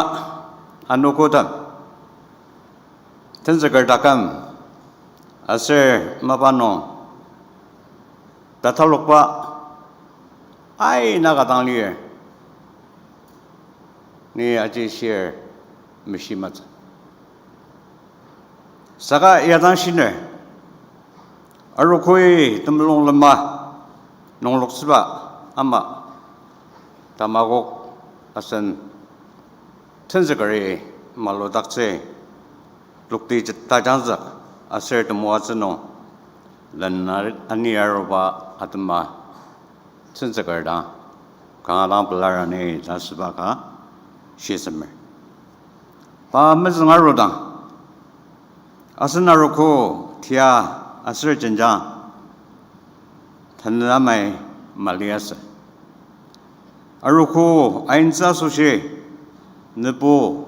anogotem, tenzüker taküm, aser mapa nung tatalokba aina ka dang lir, ni aji shir meshimatsü. Saka ya dang shiner, arogoi temulung lema nungloktsüba ama tamakok asen tenzükeri maludaktsü, lokti tajangzük aser temoatsü nung lena ani aruba atema tenzüker dang kanga dang pelar ani ta süba ka shisemer. Pa mezüng arudang, asen arogo tia aser jenjang tanü amai maliasü. Arogo aintsü asoshi nübu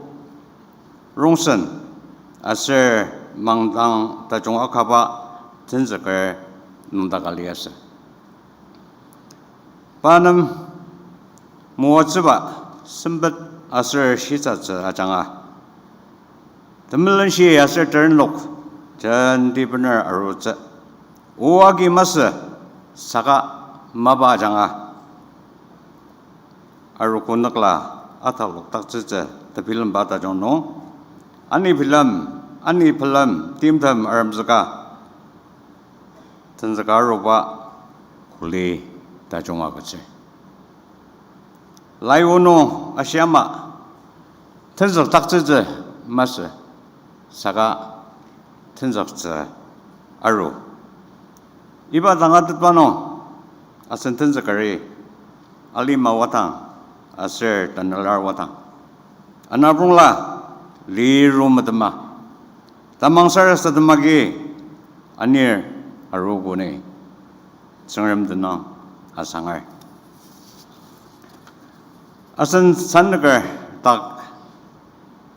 rongsen aser mangdang tajung akaba tenzüker nüngdaka liasü. Pa nem moatsüba sempet aser shitsatsü ajanga, temelenshi aser terenlok jenti bener arutsü. O agi masü saka mapa ajanga arogo nükla atalokdaktsütsü tebilemba tajung nung, ani bilem, ani pelem timtem aremzüka tenzüka aruba kuli tajung agütsür. Lai o nung ashi ama tenzükdaktsütsü masü saka tenzüktsü aru. Iba tangatetba nung asen tenzükeri alima wadang aser tanela wadang, anaprongla liru metema, tamang sarasadema agi anir arogo ni Tsüngrem tenüng asanger. Asen sannüker dak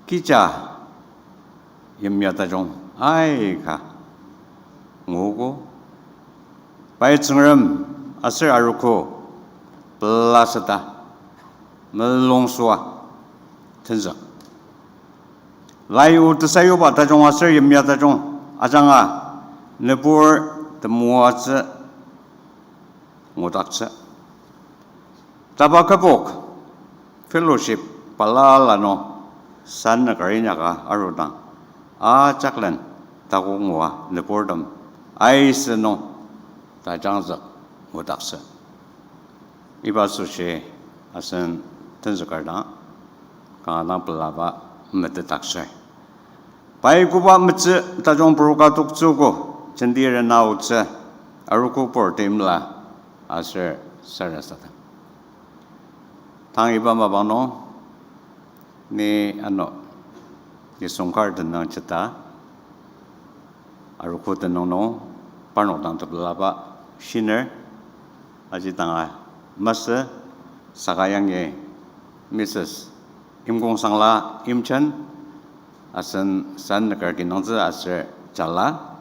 kija yimya tajung aika nguogo. Pai Tsüngrem aser arogo pelaseta melungsua tenzük. Lai o tesayuba tajung aser yimya tajung ajanga nübur temoatsü ngudaktsü. Tapa kübok fellowship balala nung sannüker inyaka arudang, ajaklen takok ngua nüburtem aisü nung tajangzük ngudaktsü. Iba asoshi asen tenzüker dang kanga dang pelaba metetdaktsür. Pai koba metsü tajung pur ka toktsüogo, jenti rena aotsü, arogo pur timla aser sarasadem. Tang iba mapang nung, ni ano, nisung kar tenüng jeta, arogo tenüng nung, parnok dang tepelaba shiner, aji tanga masü, saka yangi Mrs. Imkongsangla Imchen, asen sannüker kinungtsü aser jala,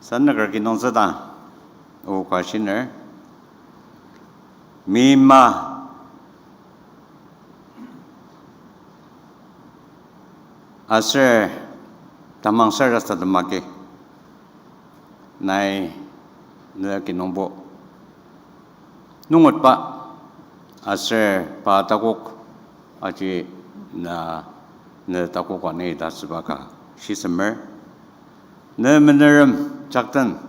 sannüker kinungtsü dang, o ka shiner, mima, aser tamang sarasadem agi Nai ne kinungpo nungotba aser pa takok aji na ne takok ani ta süba ka shisemer. Ne menerem jakten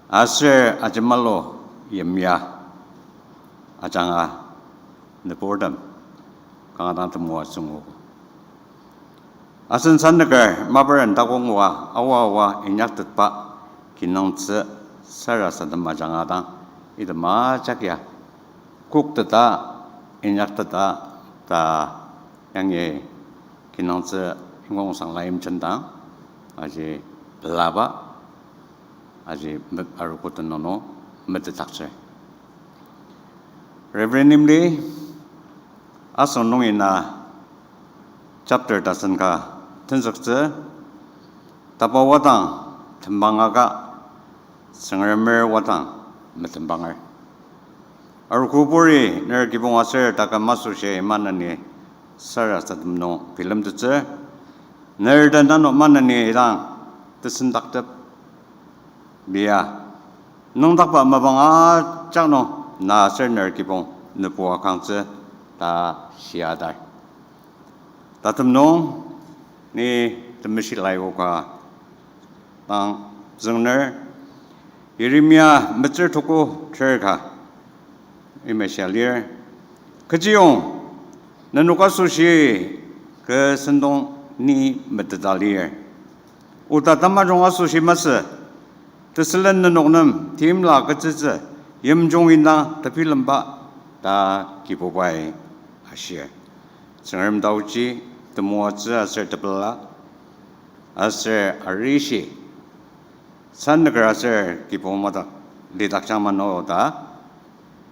aser ajemalu yimya ajanga nüburtem kanga dang temoatsü nguogo. Asen sannüker maparen takok ngua awa awa inyaktetba kinungtsü sarasadem ajanga dang item ajak ya kokteta, inyakteta ta yangi kinungtsü ingong sangla imjendang aji pelaba aji me- arogo tenüng nung metetdaktsür. Reverend Imli, asünung ina chapter tasen ka tenzüktsü, tapa wadang tembang aka, Tsüngremer wadang metembanger. Arogoburi ner kibong aser taküm asoshi maneni sarasadem nung bilemtettsü, ner den ano maneni idang tesendaktep lia. Nüngdakba mapang ajak nung na aser ner kibong nübua kangtsü ta shiadar. Tatem nung ni temeshi laioka dang züngner, Yeremia metsür tuko ter ka imeshia lir. Kechiyong nenok asoshi kü sentong ni meteta lir. Oda tamajung asoshi masü, tesülen nenok nem timla agütsütsü yimjung indang tebilemba ta Kibubai ashir. Tsüngrem taoji temoatsü aser tepela aser arishi sannüker aser kibong madak lidakjang mano ta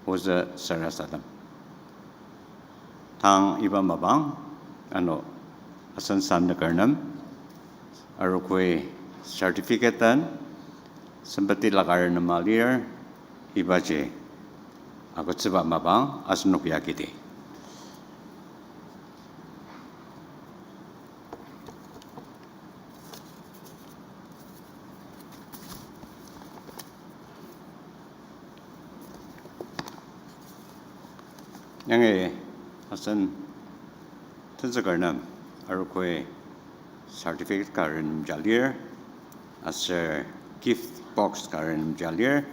ozü sarasadem. Tang iba mapang, ano, asen sannüker nem arogoi certificate den sempeti lakar nem alir, ibaji agütsüba mapang asenok ya kiti. Yangi asen tenzüker nem arogoi certificate ka renemja lir, aser gift box ka renemja lir,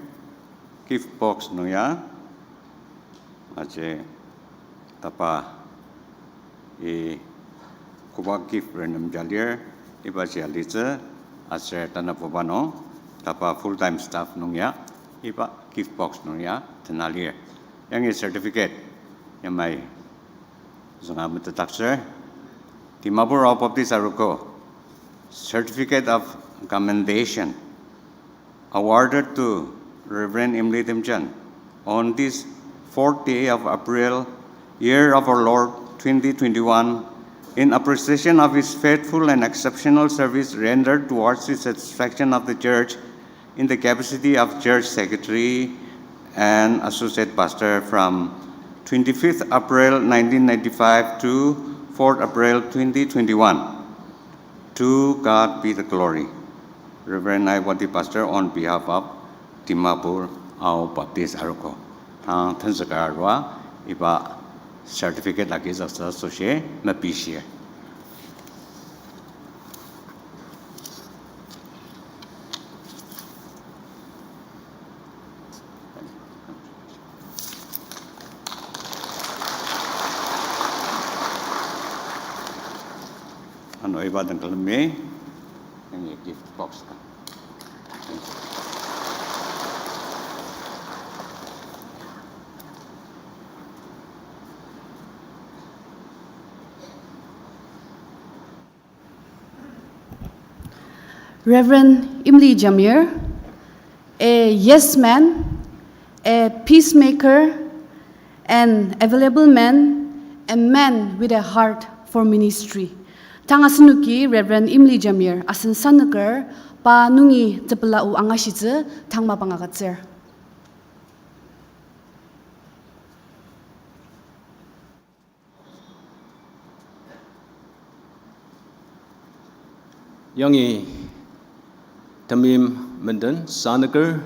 gift box nung ya aji tapa i koba gift renemja lir, ibaji alitsü, aser tanabuba nung tapa full time staff nung ya iba gift box nung ya tena lir. Yangi certificate yamai zünga metetdaktsür. Dimapur Ao Baptist Arogo, certificate of commendation awarded to Reverend Imli Timchen on this fourth day of April, year of our Lord twenty twenty-one, in appreciation of his faithful and exceptional service rendered towards the satisfaction of the Church in the capacity of Church Secretary and Associate Pastor from twenty-fifth April nineteen ninety-five to fourth April twenty twenty-one. To God be the glory. Reverend Naiwati, Pastor, on behalf of Dimapur Ao Baptist Arogo. Tang tenzüker arua iba certificate agizüktsü asoshi mepishir. Ano iba den külemi, yangi gift box ka. Reverend Imli Jamir, a yes man, a peacemaker, an available man, a man with a heart for ministry. Tang asenoki Reverend Imli Jamir asen sannüker pa nungi tepela o angashitsü tang mapang agütsür. Yangi Temeim menden sanüker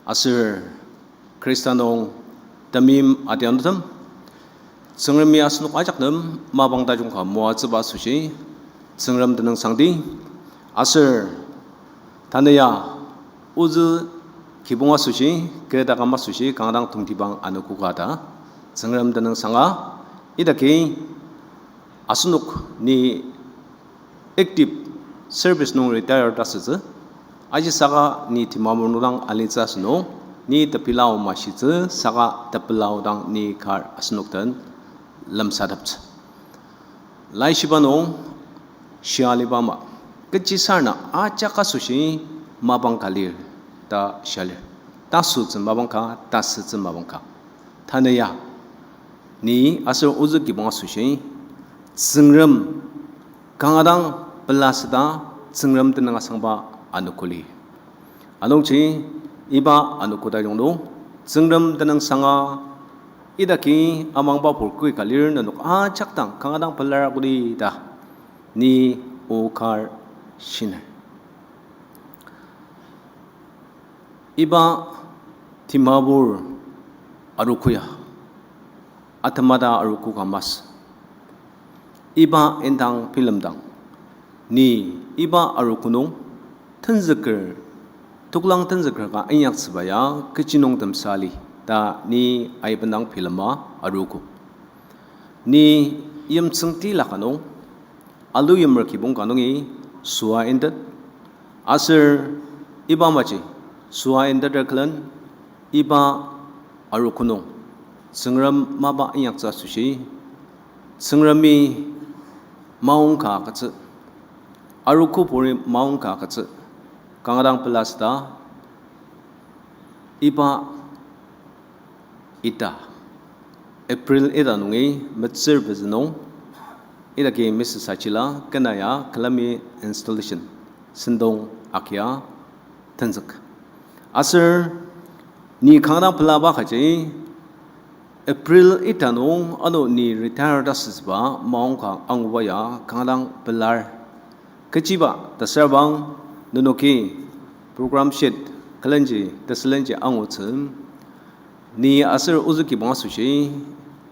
aser Khrista nung temeim adianutem, Tsüngremi asenok ajak nem mapang tajung ka moatsüba asoshi Tsüngrem tenüngsangdi. Aser tanü ya ozü kibong asoshi, kü taküm asoshi, kanga dang tongtibang anogoka ta Tsüngrem tenüngsanga. Idaki asenok ni active service nung retire ta asütsü. Aji saka ni Dimapur nung dang alitsü asünung, ni tepela o mashitsü saka tepela o dang ni kar asenok den lemsateptsü. Laishiba nung shia aliba ama, kechisarena ajak asoshi mapang ka lir ta shia lir. Tasütsü mapang ka, tasütsü mapang ka. Tanü ya ni aser ozü kibong asoshi Tsüngrem kanga dang pelasüta Tsüngrem tenüng asangba anogo lir. Anungji iba anogo tajung nung Tsüngrem tenüngsanga idaki amangba purkui ka lir, nenok ajak dang kanga dang pelar kodi ta ni o kar shiner. Iba Dimapur arogo ya atemata arogo ka masü. Iba indang bilemdang, ni iba arogo nung tenzüker, toklang tenzüker ka inyaktsüba ya kechi nung temsa li ta ni aibendang bilema arogo. Ni yimtsüngtila ka nung, alu yimer kibong ka nungi süa intet, aser iba maji süa inteter külen iba arogo nung Tsüngrem mapa inyaktsü asoshi, Tsüngremi maong ka agütsü, arogoburi maong ka agütsü, kanga dang pelasüta iba ita, April ita nungi metsür pezü nung, idaki Missus Achila kena ya külemi installation sentong agia tenzük. Aser ni kanga dang pelaba kaji, April ita nung ano ni retire ta asütsüba maongka anguba ya kanga dang pelar. Kechiba ta asürbang, nenoki program sheet külenji tesülenji angutsü, ni aser ozü kibong asoshi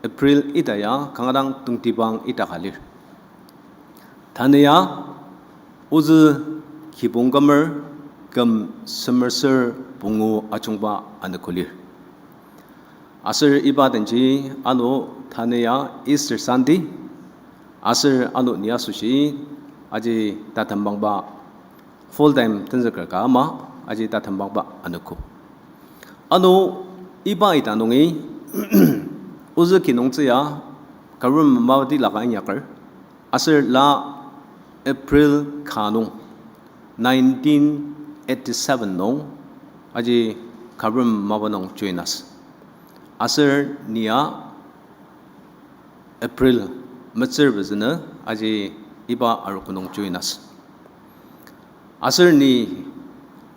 April ita ya kanga dang tongtibang ita ka lir. Tanü ya ozü kibong kümer küm semer ser pungu ajungba anogo lir. Aser iba denji ano tanü ya Easter Sunday, aser ano ni asoshi aji tatembangba full time tenzüker ka ama aji tatembangba anogo. Ano iba ita nungi ozü kinungtsü ya government mapati laka inyaker. Aser la April ka nung, nineteen eighty-seven nung, aji government mapa nung join asü. Aser ni ya April metsür pezü nü aji iba arogo nung join asü. Aser ni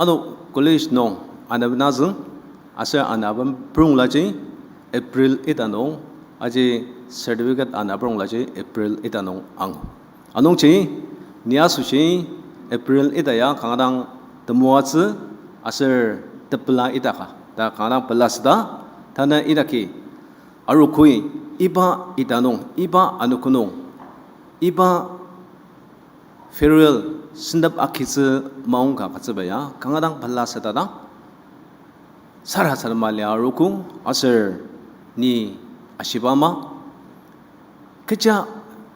ano college nung anabena züng, aser anaben prunglaji April ita nung, aji certificate anapronglaji April ita nung angu. Anungji ni asoshi April ita ya kanga dang temoatsü aser tepela ita ka ta kanga dang pelasüta, tanü idaki arogoi iba ita nung, iba anogo nung, iba farewell sentep agitsü maongka agütsüba ya kanga dang pelasüta dang sarasadema lia arogo. Aser ni ashiba ama, kecha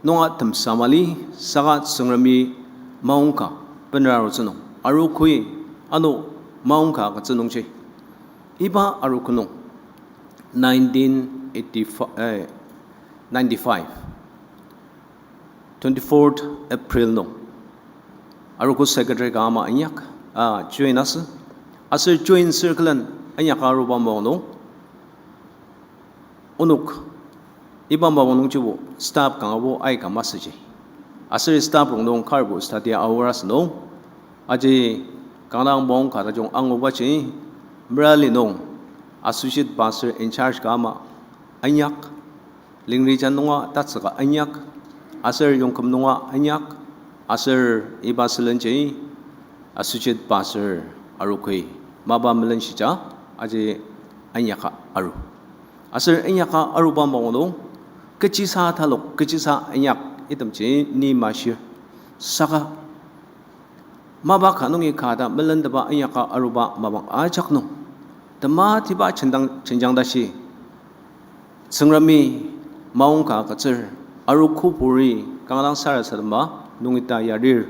nunga temsa mali, saka Tsüngremi maongka benera arutsü nung arogoi ano maongka agütsü nungji, iba arogo nung nineteen eighty-five, eh, ninety-five, twenty-fourth April nung arogo secretary ka ama inyak, ah, join asü. Aser join circle-en inyaka aruba mapang nung, onok iba mapang nungjibo staff kangabo aika masüji. Aser staff rongnung karbo study hour asünung, aji kanga dang maongka tajung angubaji, merali nung associate pastor in charge ka ama inyak, Lingrijan nunga tatsüka inyak, aser Yongküm nunga inyak, aser iba sülenji Associate Pastor Arokoi mapa melenshija aji inyaka aru. Aser inyaka aruba mapang nung kechisa talok, kechisa inyak itemji ni mashir. Saka mapa ka nungi ka ta melenteba inyaka aruba mapang ajak nung tematiba jendang jenjang tashi Tsüngremi maongka agütsür, arogo puri kanga dang sarasadema nungi ta yarir.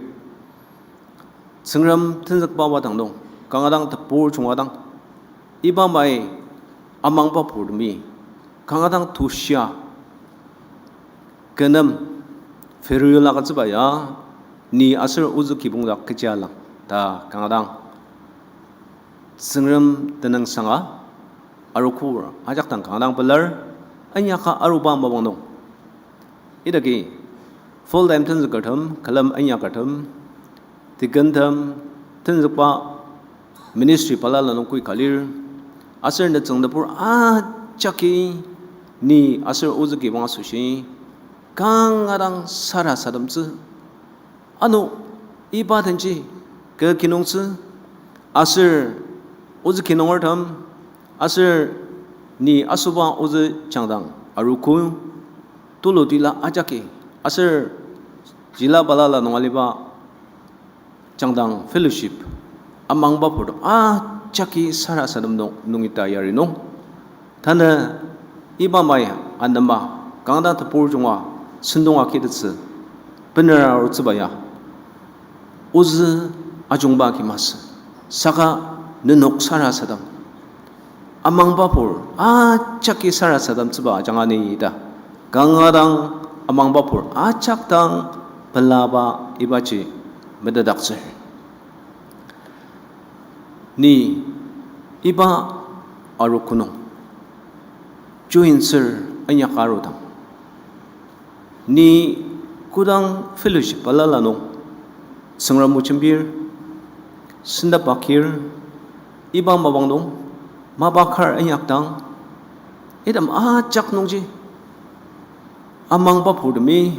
Tsüngrem tenzükba wadang nung, kanga dang tebur junga dang, iba mai amangba purtemi kanga dang tushia, kü nem failure agütsüba ya, ni aser ozü kibong dak kechi alang ta kanga dang Tsüngrem tenüngsanga, arogo ajak dang kanga dang pelar, inyaka aruba mapang nung. Idaki full time tenzükertem, külem inyakertem, deacontem, tenzükba ministry balala nung kui ka lir, aser nütsüng nübur ajaki ni aser ozü kibong asoshi kanga dang sarasademtsü. Ano iba denji kü kinungtsü, aser ozü kinungertem, aser ni asoba ozü jangdang arogo, tulutila ajaki, aser jila balala nung aliba jangdang fellowship amangba purtem ajaki sarasadem nung, nungi ta yari nung. Tanü iba mai anema kanga dang tebur junga sentong akitettsü bener arutsüba ya, ozü ajungba agi masü. Saka nenok sarasadem amangba pur ajaki sarasademtsüba ajanga ni ta kanga dang amangba pur ajak dang pelaba ibaji metetdaktsür. Ni iba arogo nung join sür inyaka arudang, ni kodang fellowship balala nung Tsüngrem o jembir, sendaba kir, iba mapang nung mapa kar inyakdang, item ajak nungji amangba purtemi,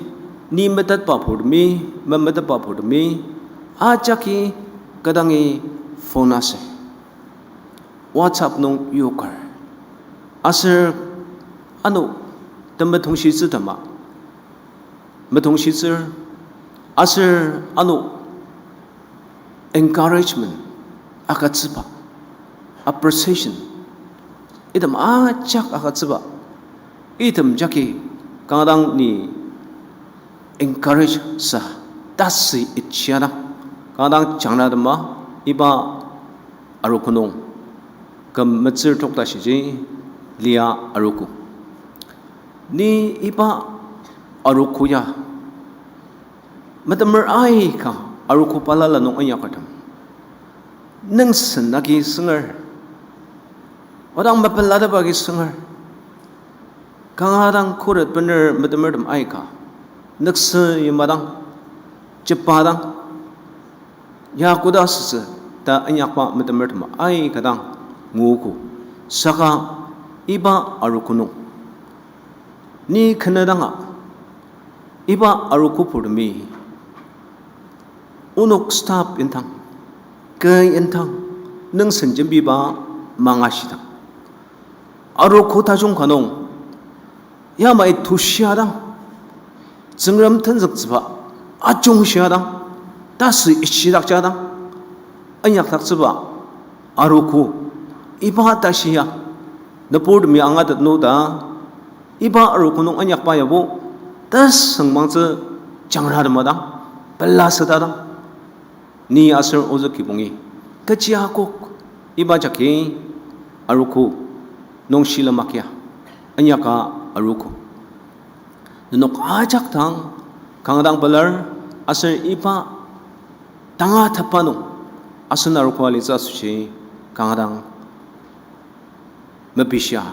ni metetba purtemi, memetetba purtemi, ajaki kü dangi phone aser WhatsApp nung yoker. Aser ano temetongshitsü tema metongshitsür, aser ano encouragement agütsüba, appreciation item ajak agütsüba, item jagi kanga dang ni encourage sa, tasü itshia dang, kanga dang jangratema iba arogo nung küm metsür tokta shiji lia arogo. Ni iba arogo ya metemer aika arogo balala nung inyakertem nüngsen agi sünger, odang mepelateba agi sünger, kanga dang khuret bener metemertem aika nükse yima dang, jepa dang, ya koda asütsü ta inyakba metemertem aika dang nguogo. Saka iba arogo nung ni kenedanga iba arogo purtemi onok staff indang, kü indang, nüngsen jembiba mangashidang, arogo tajung ka nung yamai tushia dang, Tsüngrem tenzüktsüba ajungshia dang, tasü ishidakja dang inyakdaktsüba arogo, iba tashi ya nüburtemi angatet nü ta, iba arogo nung inyakba yabo tasüngmangtsü jangratema dang, pelaseta dang, ni aser ozü kibongi kechi akok, iba jagi arogo nung shilem agia inyaka arogo. Nenok ajak dang kanga dang pelar, aser iba tangatetba nung asen arogo alitsü asoshi kanga dang mepishia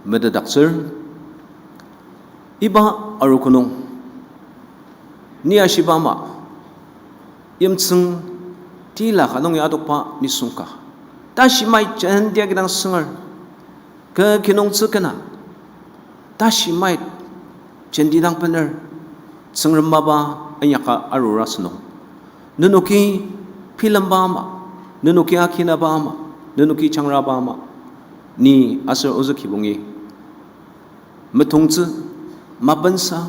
metetdaktsür. Iba arogo nung ni ashiba ama yimtsüng tila ka nungi adokba nisung ka, tashi mait jenti agidang sünger, kü kinungtsü kena tashi mait jenti dang bener Tsüngrem mapa inyaka arur asünung, nenoki bilemba ama, nenoki akinaba ama, nenoki jangraba ama, ni aser ozü kibongi metongtsü, mapensa,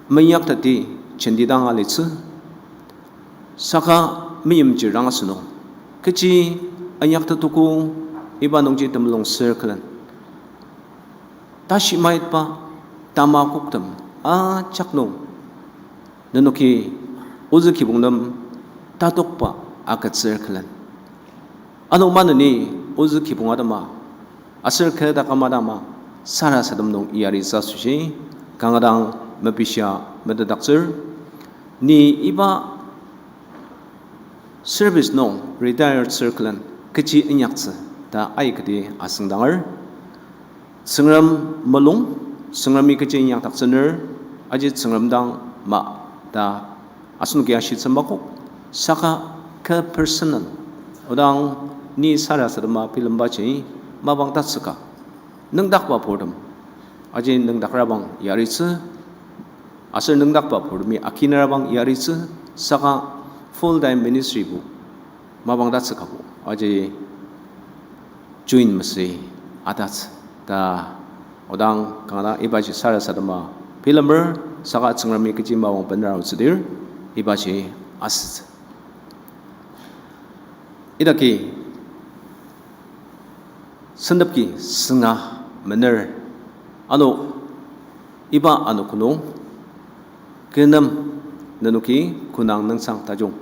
meinyakteti jenti dang alitsü, saka meimchir dang asünung, kechi inyaktettogo, iba nungji temulung sür külen. Tashi maitba tamakoktem ajak nung nenoki ozü kibong nem tatokba agütsür külen. Ano maneni ozü kibong atema aser kü taküm atema sarasadem nung yaritsü asoshi kanga dang mepishia metetdaktsür. Ni iba service nung retire sür külen kechi inyaktsü ta aikati asüngdanger. Tsüngrem mulung, Tsüngremi kechi inyakdaktsüner, aji Tsüngrem dang ma ta asenoki ashitsü makok, saka kü personal, odang ni sarasadema bilembaji mapang tatsüka, nüngdakba purtem, aji nüngdakrabang yaritsü, aser nüngdakba purtemi akinrabang yaritsü, saka full time ministrybo mapang tatsükabo aji join masü atatsü ta odang kanga dang ibaji sarasadema bilemer, saka Tsüngremi kechi mapang bener aotsüdir ibaji asütsü. Idaki sentepki sünga mener ano iba anogo nung kü nem nenoki kü nung nüngsang tajung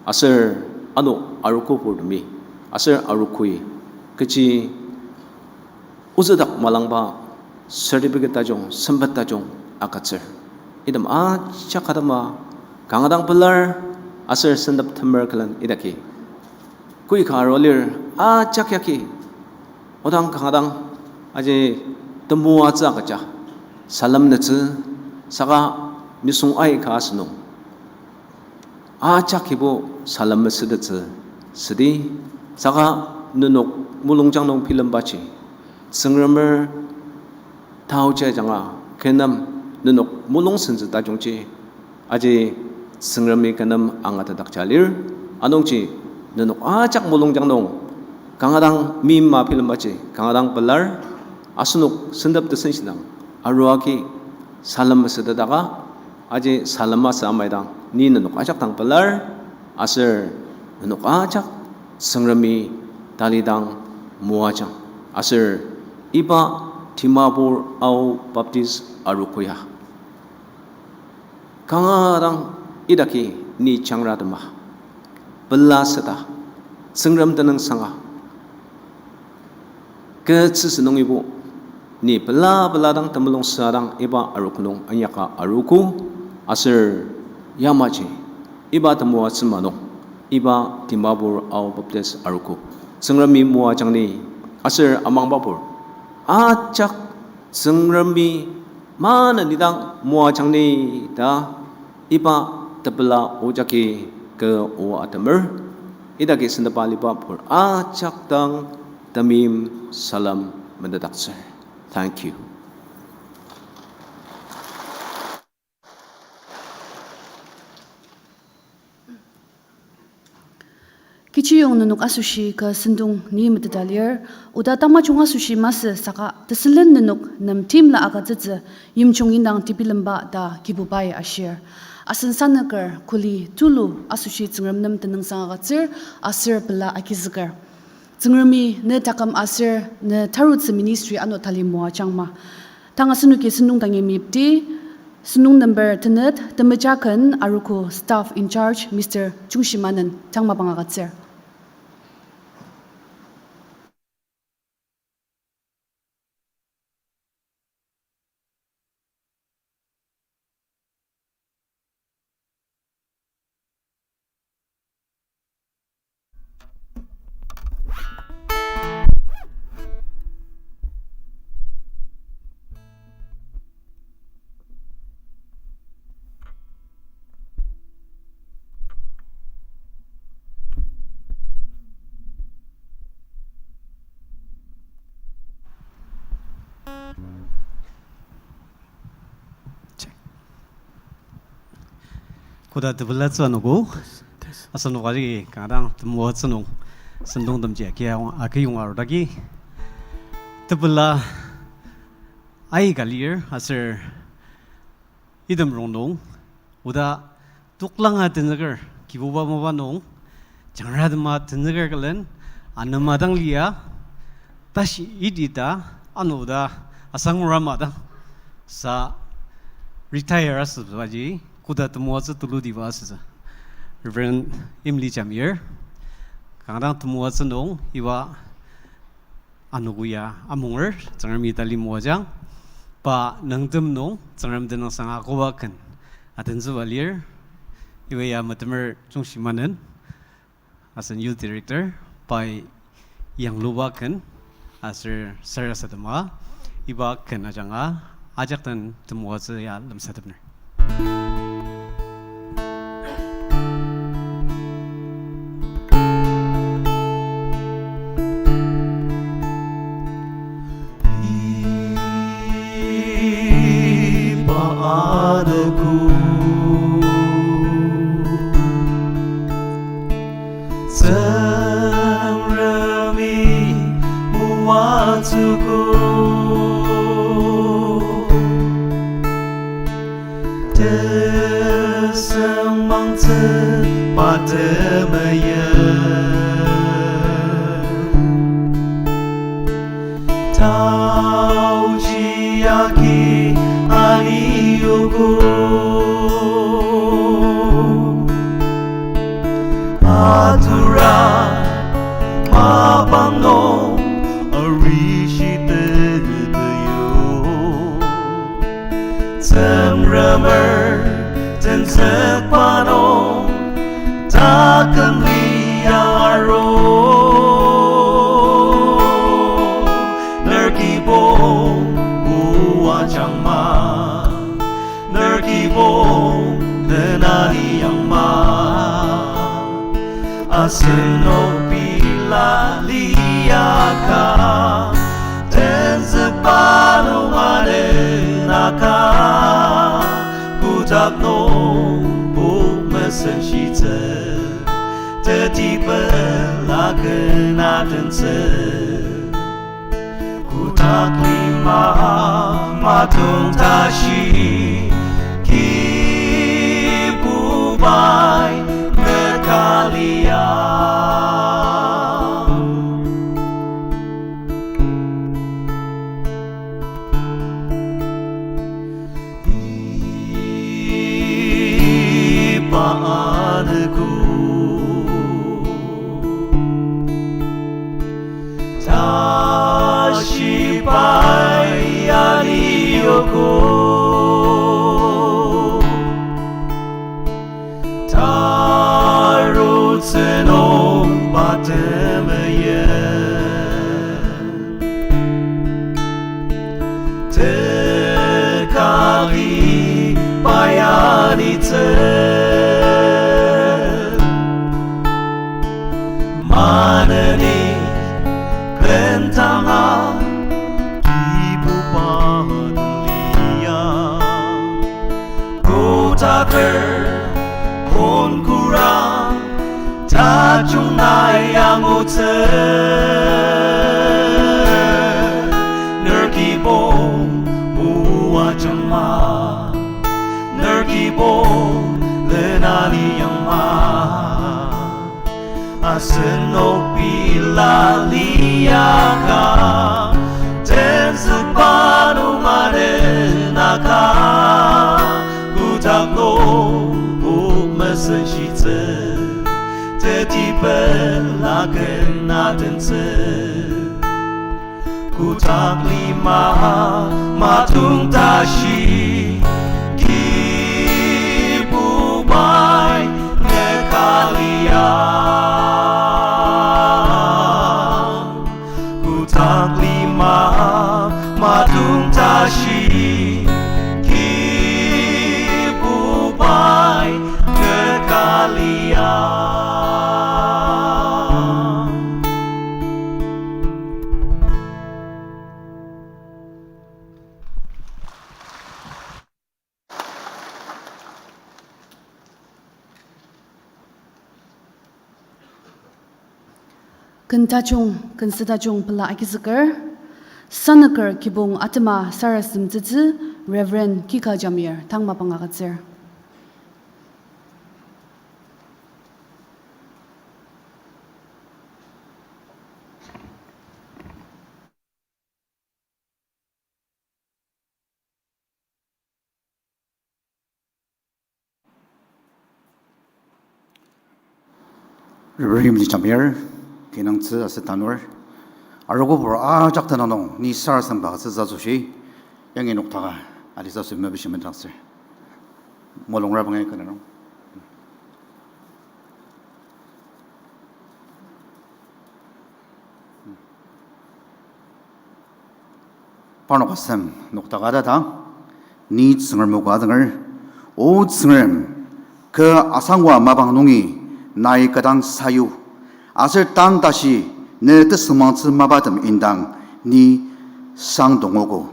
aser ano arogo purtemi aser arogoi kechi ozüdak malangba certificate tajung, sempet tajung agütsür. Item ajak atema kanga dang pelar aser sentep temer külen idaki kü ka aru lir ajak yagi odang kanga dang aji temoatsü agüja salem nütsü saka nisung aika asünung ajak kibo salem mesütettsü südi, saka nenok mulungjang nung bilembaji Tsüngremer taoji ajanga kü nem nenok mulung sentsü tajungji aji Tsüngremi kü nem angatetdakja lir. Anungji nenok ajak mulungjang nung kanga dang meima bilembaji kanga dang pelar, asenok sentep tesenshidang arua agi salem mesütetaka, aji salem masü amaidang ni nenok ajak dang pelar, aser nenok ajak Tsüngremi talidang moajang, aser iba Dimapur Ao Baptist Arogo ya kanga dang idaki ni jangratema pela süta Tsüngrem tenüngsanga kü tsüsü nungibo ni pela pela dang temulung süa dang iba arogo nung inyaka arogo, aser yamaji iba temoatsü ama nung iba Dimapur Ao Baptist Arogo Tsüngremi moajang ni, aser amangbapur ajak Tsüngremi maneni dang moajang ni ta iba tepela o jagi kü o atemer. Idaki sentepa aliba pur ajak dang temeim salem metetdaktsür. Thank you. Kechiyong nenok asoshi kü sentong ni meteta lir, oda tamajung asoshi masü saka tesülen nenok nem timla agütsütsü yimjung indang tebilemba ta Kibubai ashir. Asen sanüker kuli tulu asoshi Tsüngrem nem tenüngsang agütsür aser pela agizüker. Tsüngremi ne taküm aser ne tarutsü ministry ano tali moajangma. Tang asenoki sentong dangi meyipdi, sentong number tenet, temeja ken arogo staff in charge, Mister Chungshimanen tang mapang agütsür. Koda tepelatsü anogo. Asenok aji kanga dang temoatsü nung sentongtemji agi, agi yonga arudagi. Tepela aika lir aser item rongnung, oda toklanga tenzüker, Kibuba mapa nung, jangratema tenzüker külen, anema dang lia, tashi iti ta, ano oda asangura ama dang, sa retire asübaji, koda temoatsü tulutiba asütsü. Reverend Imli Jamir, kanga dang temoatsü nung, iba anogo ya amunger, Tsüngremi tali moajang, pa nüngtem nung Tsüngrem tenüngsang akoba ken atentsüba lir, iba ya metemer Jungshimanen, asen youth director, pai yangluba ken, aser sarasadema, iba ken ajanga, ajak den temoatsü ya lemsatepner. Iba anogo, Tsüngremi moatsüogo. Tesüngmangtsü pa temeim. Taoji agi aniogo. Atura mapang nung arishi teteyo. Tsüngremer tenzükba nung taküm liang aru. Ner kibong moajangma, ner kibong tenani yangma. Asenok pela liaka, tenzükba nung anenaka, kotak nung pok mesenshitsü, teti pela ken atentsü. Kotak lima matung tashi, Kibubai neka liang. Iba anogo, tashi pai aniogo. Tarutsü nung pa temeim. Tekagi pai anitsü. Maneni bendanga Kibuba lia. Kotaker, kon kura, tajung nai angutsü. Ner kibong moajangma, ner kibong lenani yangma. Asenok pela liaka, tenzükba nung anenaka, kotak nung pok mesenshitsü, teti pela ken atentsü. Kotak lima matung tashi, Kibubai neka liang. Kotak lima matung tashi, Kibubai neka liang. Ken tajung, ken sütajung pela agizüker, sanüker kibong atema sarasademtsütsü Reverend Kika Jamir tang mapang agütsür. Reverend Yimli Jamir, kinungtsü aser tanur. Arogobur ajak tenüng nung ni sarasademba agütsütsü asoshi, yangi nokdaka alitsü asoshi mepishi mendaktsür. Mulungra bangai kena nung. Parnok asem nokdaka ta, ni Tsüngrem o ka azünger, O Tsüngrem, kü asangwa mapang nungi nai kü dang sayu, aser tang tashi ne tesüngmangtsü mapatem indang ni sangdongogo.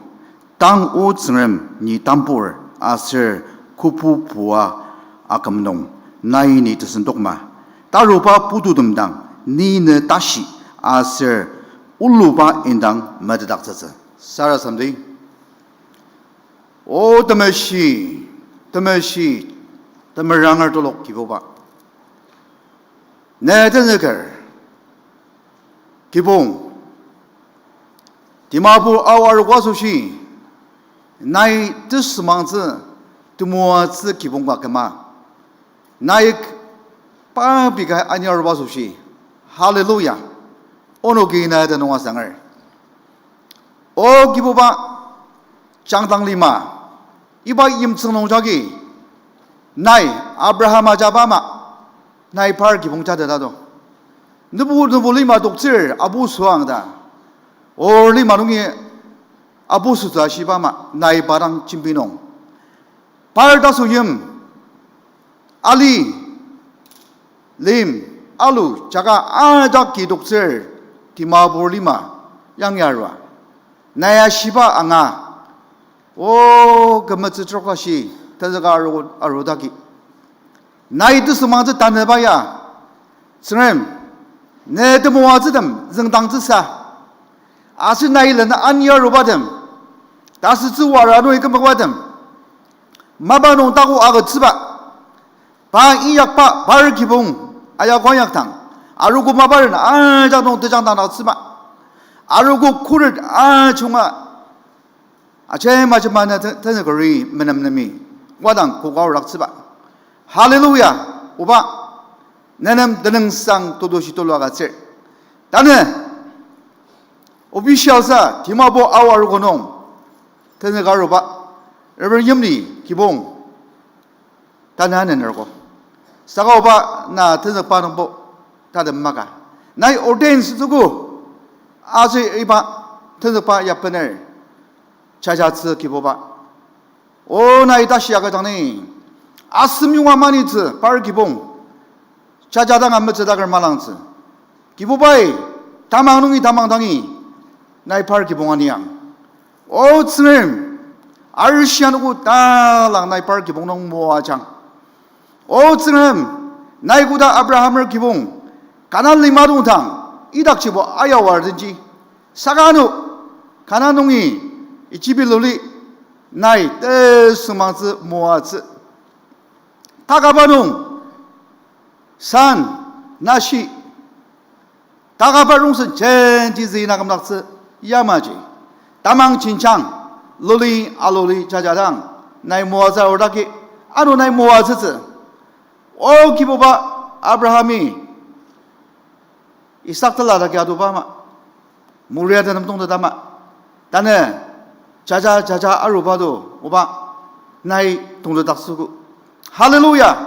Tang O Tsüngrem ni tambur aser kübok pua aküm nung nai ni tesendokma. Taruba pututem dang ni ne tashi aser oluba indang metetdaktsütsü. Sarasademdi. O temeshi, temeshi, temeranger telok Kibuba, ne tenzüker kibong, Dimapur Ao arogo asoshi, nai tesüngmangtsü, temoatsü kibong ka küma, nai k-, pa pei ka ani aruba asoshi. Hallelujah. Onoki nai tenüng asanger. O Kibuba, jangdang lima, iba yimtsüng nung jagi, nai Abraham ajaba ama, nai par kibong jateta do. Nübu, nübu lima doktsür apu süang ta, o lima nungi apu sütsü ashiba ama, nai pa dang jembi nung, par tasoyim, ali, lim, alu, jaka ajak ki doktsür, Dimapur lima yangi arua, nai ashiba anga, o kümetsü trok ashi, tenzüka aru, arudaki, nai tesüngmangtsü tanüba ya, Tsüngrem, ne temoatsütem züngdangtsüsa, aser nai lena ani arubatem, tasütsü wara nungi kümokbatem, mapa nung taku agütsüba, pa inyakba par kibong ayakong yakdang, arogo maparen ajak nung tejangdangdaktsüba, arogo khuret ajunga, ajema ajema na te-, tenzükeri menemnemi wadang koka aoraktsüba. Hallelujah, Oba, nenem tenüngsang tetushi tulu agütsür. Tanü official sa Dimapur Ao arogo nung tenzüka aruba Reverend Yimli kibong, tanü anenerko. Saka Oba na tenzükba nungbo tatem maka, nai ordain sütsüogo, aser iba tenzükba ya bener jajatsü Kibuba, o nai tashi agüjang ni, asem yonga manitsü par kibong, jajadanga metsüdaker malangtsü. Kibubai, tamang nungi tamang dangi nai par kibong aniang. O Tsüngrem, arishi anogo talang nai par kibong nung moajang. O Tsüngrem, nai koda Abrahamer kibong Kanan lima dongdang, idakjibo ayawar denji, saka ano Kanan nungi Ijipi luli nai tesüngmangtsü moatsü. Takaba nung san, nashi, takaba rongsen jenti züina kümdaktsü yamaji, tamang jenjang, luli aluli jajadang nai moatsü aodaki, ano nai moatsütsü. O Kibuba, Abrahami Isak tela daki adoba ama, Moria tenem tongtetama, tanü jaja jaja aruba do, Oba, nai tongtetdaktsüogo. Hallelujah!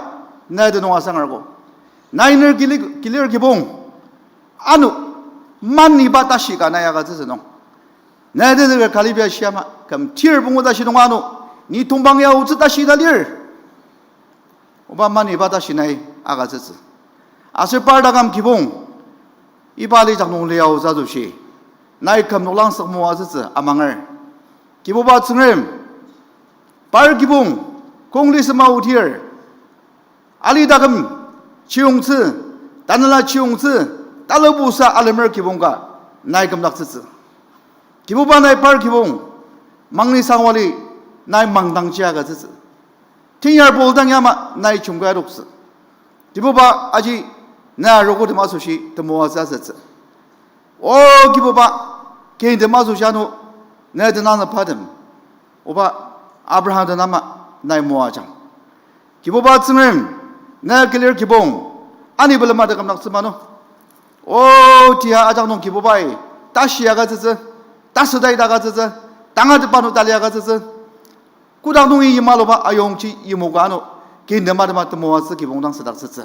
Nai tenüng asangergo. Nai ner kili-, kilir kibong, ano maniba tashi ka nai agütsütsü nung, nai tenüker kalibia shiama, küm tir pungu tashi nung ano ni tongpang ya otsü tashi ta lir. Oba, maniba tashi nai agütsütsü. Aser par taküm kibong, iba alijak nung liaotsü asoshi, nai küm noklang sük moatsütsü amanger. Kibuba Tsüngrem, par kibong, kongli sema otir, ali taküm chiyongtsü, tanela chiyongtsü, Talubusa alemer kibong ka nai kümdaktsütsü. Kibuba nai par kibong, mangni sangwali nai mangdangji agütsütsü. Tenyar pol dang yama nai chungka adoktsü. Kibuba aji na arogotem asoshi temoatsü asütsü. O Kibuba, kintem asoshi ano ne tenangzükbatem, oba Abraham den ama nai moajang. Kibuba Tsüngrem, ne kilir kibong, ani pelema tekümdaktsü mano. O tia ajak nung Kibubai, tashi agütsütsü, tasüdai agütsütsü, tangatetba nung tali agütsütsü. Kotak nungi yimaloba ayongji yimoka ano, kintem atema temoatsü kibong dang südaktsütsü.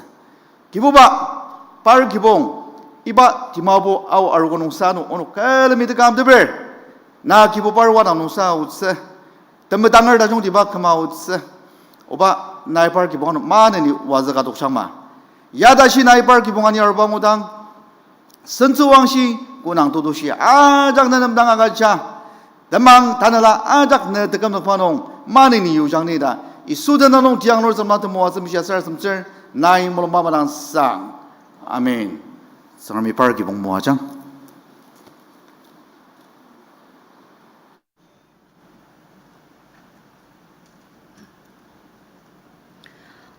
Kibuba, par kibong, iba Dimapur Ao arogo nungsa ano onok külemi tekam teper. Na Kibuba arua dang nungsa aotsü. Temetanger tajungtiba küma aotsü. Oba nai par kibong ano maneni wazüka tokjangma. Ya tashi nai par kibong ani aruba ngudang sentsüwangshi, kü nang tetushi ajak ne nem dang agüja. Temang tanela ajak ne tekümnokba nung maneni yujang ni ta Yisu tenüng nung tiang nor zema temoatsü mishia sarasademtsür, nai mulungba madang sang. Amen. Tsüngremi par kibong moajang.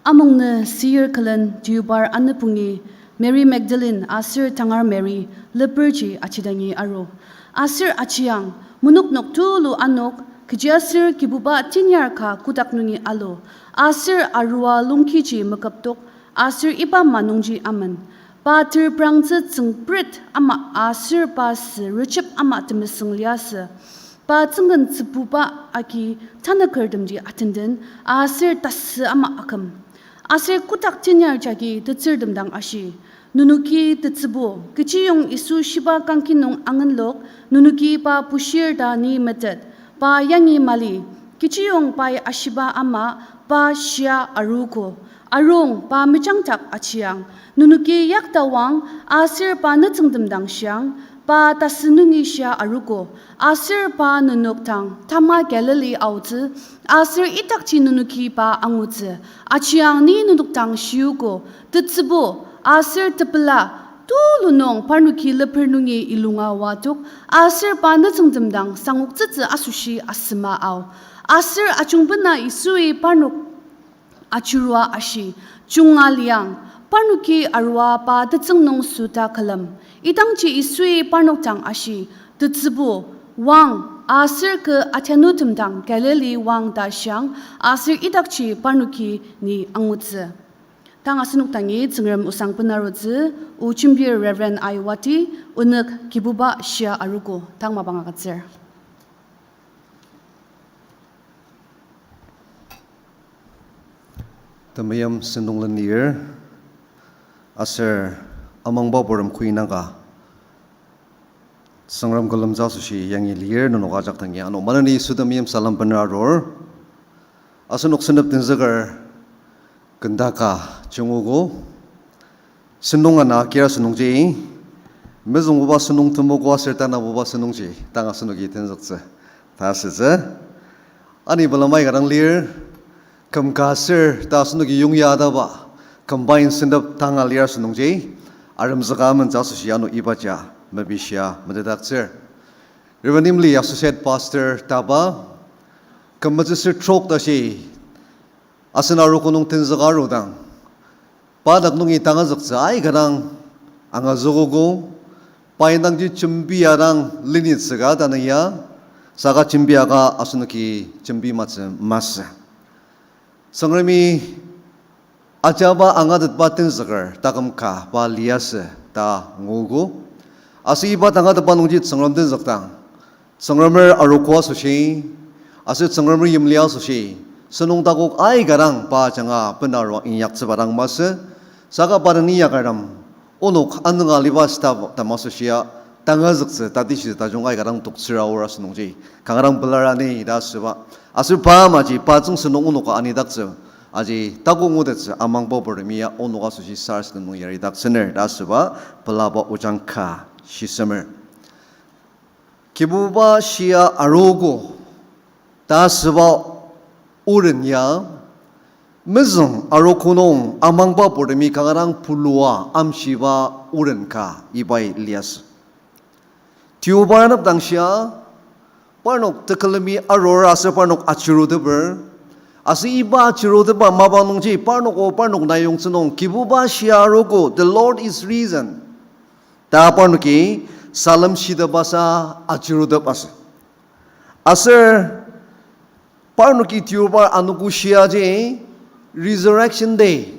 Amungnü seyir külen Deobar anüpungi Mary Magdalene aser tangar Mary leperji achidangi aru. Aser achiang, menoknok tulu anok, kechiaser Kibuba tenyar ka kotak nungi alu. Aser arua longkiji meküptok, aser iba ma nungji amen. Pa ter prangtsü tsüngpret ama aser pa sü rechep ama temesüng liasü. Pa tsüngken tsübuba agi tanakertemji atenden, aser tasü ama aküm. Aser kotak tenyar jagi tetsürtem dang ashi, nenoki tetsübo, kechiyong Yisu shiba kangki nung angenlok, nenoki pa bushir ta ni metet, pa yangi mali, kechiyong pai ashiba ama, pa shia aruogo. Arung pa mejangdak achiang, nenoki yaktawang, aser pa nütsüngtem dang shiang, pa tasü nungi shia aruogo, aser pa nenok dang tama Galilee aotsü, aser idakji nenoki pa angutsü. Achiang ni nenok dang shiogo, tetsübo, aser tepela, tulu nung parnoki leper nungi ilunga oatok, aser pa nütsüngtem dang sangoktsütsü asoshi asüma ao. Aser ajungbena Yisui parnok ajurua ashi, junga liang, parnoki arua pa tetsüng nung süta külem. Idangji Yisui parnok dang ashi, tetsübo, wang, aser kü atianutem dang Galilee wang ta shiang, aser idakji parnoki ni angutsü. Tang asenok dangi Tsüngrem osang benarutsü, o jembir Reverend Aiwati, onük Kibuba shia aruogo, tang mapang agütsür. Temeim sentong lenir, aser amangba purem kuinaka, Tsüngrem külemtsü asoshi yangi lir, nenok ajak dangi ano maneni Yisu temeim salem bener arur. Asenok sentep tenzüker kendaka jungogo. Sentong ana kira sentongji, mezüngbuba sentong temogo aser tanabuba sentongji, tang asenoki tenzüktsü ta asütsü. Ani pelamai kadang lir, küm ka aser ta asenoki yongya ataba, combine sentep tanga lir sentongji, aremzüka amentsü asoshi ano ibaji mepishia metetdaktsür. Reverend Imli, Associate Pastor taba, küm metsüsür trok tashi, asen arogo nung tenzüka arudang, pa dak nungi tangazüktsü aika dang angazükogo, pa indangji jembi adang linitsüka tanü ya, saka jembi aka asenoki jembi matsü masü. Tsüngremi ajaba angatetba tenzüker taküm ka pa liasü ta nguogo. Aser iba tangatetba nungji Tsüngrem tenzükdang, Tsüngremer arogo asoshi, aser Tsüngremer yimli asoshi, sentong takok aika dang pa ajanga benarua inyaktsüba dang masü, saka pa den inyakertem, onok anünga liba sita tamasoshia, tangazüktsü tatishitsü tajung aika dang toktsür aor asünungji, kanga dang pelar ani ta asüba. Aser pa amaji pa tsüngsü nung onoka anidaktsü, aji takok ngutettsü amangba purtemi ya onok asoshi sarasadem nung yaridaktsüner ta asüba, pelaba ojang ka shisemer. Kibuba shia arogo ta asüba oren ya, Mezüng arogo nung amangba purtemi kanga dang pulua amshiba oren ka ibai liasü. Tioba anepdang shia, parnok tekülemi arur aser parnok achiruteper. Aser iba achirutepa mapa nungji parnok o parnok nayongtsü nung Kibuba shia arogo, the Lord is risen, ta parnoki salem shitepasa achirutep asü. Aser parnoki tioba anogo shiaji Resurrection Day,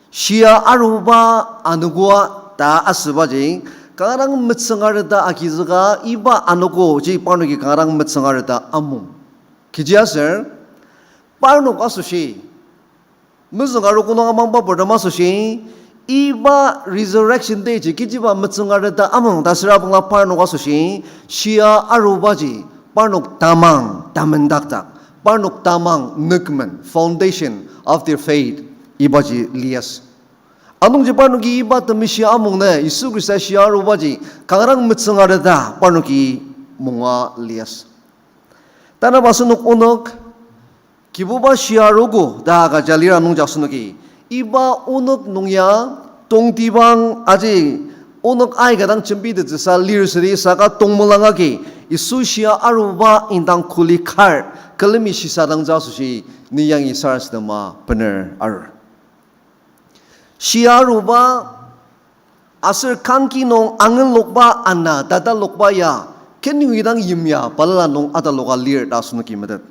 shia aruba anogoa ta asübaji, kanga dang metsüngareta agizüka iba anogoji parnoki kanga dang metsüngareta amung. Kechiaser, parnok asoshi, mezüng arogo nung amangba purtem asoshi, iba Resurrection Day ji kechiba metsüngareta amung ta süra bangla parnok asoshi, shia arubaji parnok tamang tamendakdak, parnok tamang nükmen, foundation of their faith, ibaji liasü. Anungji parnoki iba temeshi amungnü Yisu Khrista shia arubaji kanga dang metsüngareta parnoki munga liasü. Tanaba asenok onok, Kibuba shia arogo ta agüja lira nungji asenoki iba onok nung ya tongtibang aji onok aika dang jembitettsüsa lir südi saka tongmelang agi Yisu shia aruba indang kuli kar külemi shisadangtsü asoshi ni yangi sarasadema bener arur. Shia aruba aser kangki nung angelokba ana tatalokba ya, kenungi dang yimya balala nung ataloka lir ta asenoki metet.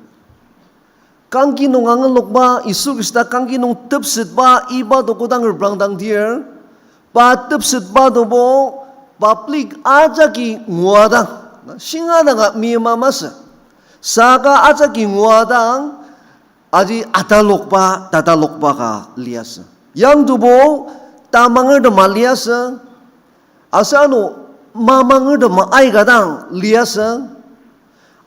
Kangki nung angelokba, Yisu Khrista kangki nung tepsetba iba to kodang reprangdang dir, pa tepsetba tobo public ajaki ngua dang, na, shinga danga mima masü. Saka ajaki ngua dang, aji atalokba, tatalokba ka liasü. Yangtobo tamangertema liasü. Aser ano mamangertema aika dang liasü.